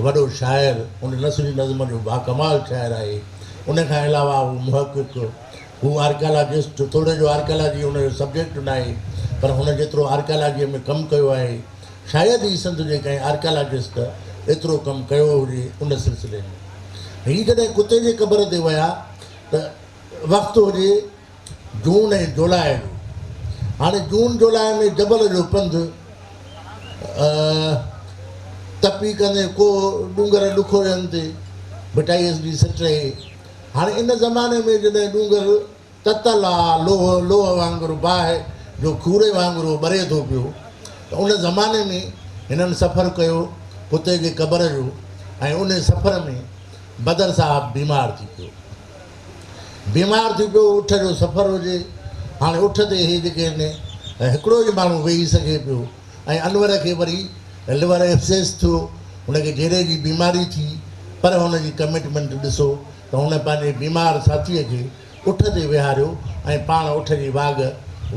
وڏو شاعر، ان نثري نظم جو باڪمال شاعر آهي. ان کان علاوه هو محقق، هو آرڪيالاجسٽ، توڙي جو آرڪيالاجي هن جو سبجيڪٽ ناهي، پر هن جيترو آرڪيالاجيء ۾ ڪم ڪيو آهي، شايد ئي سنڌ جي ڪنهن آرڪيالاجسٽ ايترو ڪم ڪيو هجي ان سلسلي ۾. هي جڏهن ڪتي جي قبر تي ويا ته وقت هجي جون ۽ جولاء جو. هاڻي جون جولاء ۾ جبل جو پنڌ تپي ڪندي ڪو ڏونگر ڏکوئن تي ڀٽائيء جي سٽ رهي. هاڻي ان زماني ۾ جڏهن ڏونگر تتل آ، لوهه لوهه وانگر باهه جو کوري وانگر اهو ٻري ٿو پيو ته ان زماني ۾ هنن سفر ڪيو ڪتي جي قبر جو ۽ انهي سفر ۾ بدر صاحب بيمار ٿي پيو. بيمار ٿي پيو، اٺ جو سفر هجي، هاڻي اٺ تي هي جيڪي آهن هڪڙو ئي ماڻهو ويهي سگهي پيو ۽ انور کي وري لور ايبسيس ٿيو، هن کي جيري جي بيماري ٿي، پر هن جي ڪمٽمينٽ ڏسو ته هن پنهنجي بيمار ساٿيء کي اٺ تي ويهاريو ۽ پاڻ اٺ جي واڳ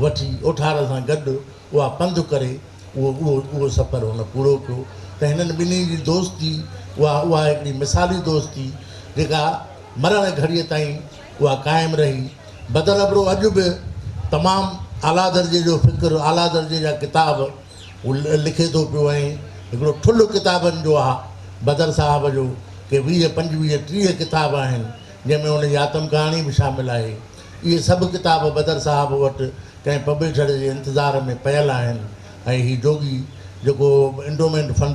وٺي اوٺار سان گڏ اها پنڌ ڪري اهو اهو اهو سفر هن پورو ڪيو ته هنن ٻنهي جي دوستي اها اها هڪڙي مثالي دوستي جيڪا مرڻ گهڙيء تائين اها قائم رهي. بدر ابڙو اڄ به تمام اعليٰ درجي جو فڪر، اعليٰ درجي جا ڪتاب هو لکي ٿو پيو ۽ هڪڙو ٺلهه ڪتابن جو آ بدر صاحب جو ڪي 20، 25، 30 ڪتاب آهن، جنهن ۾ هن جي آتم ڪهاڻي به شامل آهي. اهي سڀ ڪتاب بدر صاحب وٽ ڪنهن پبلشر جي انتظار ۾ پيل آهن ۽ هي جوڳي جيڪو انڊومينٽ فنڊ.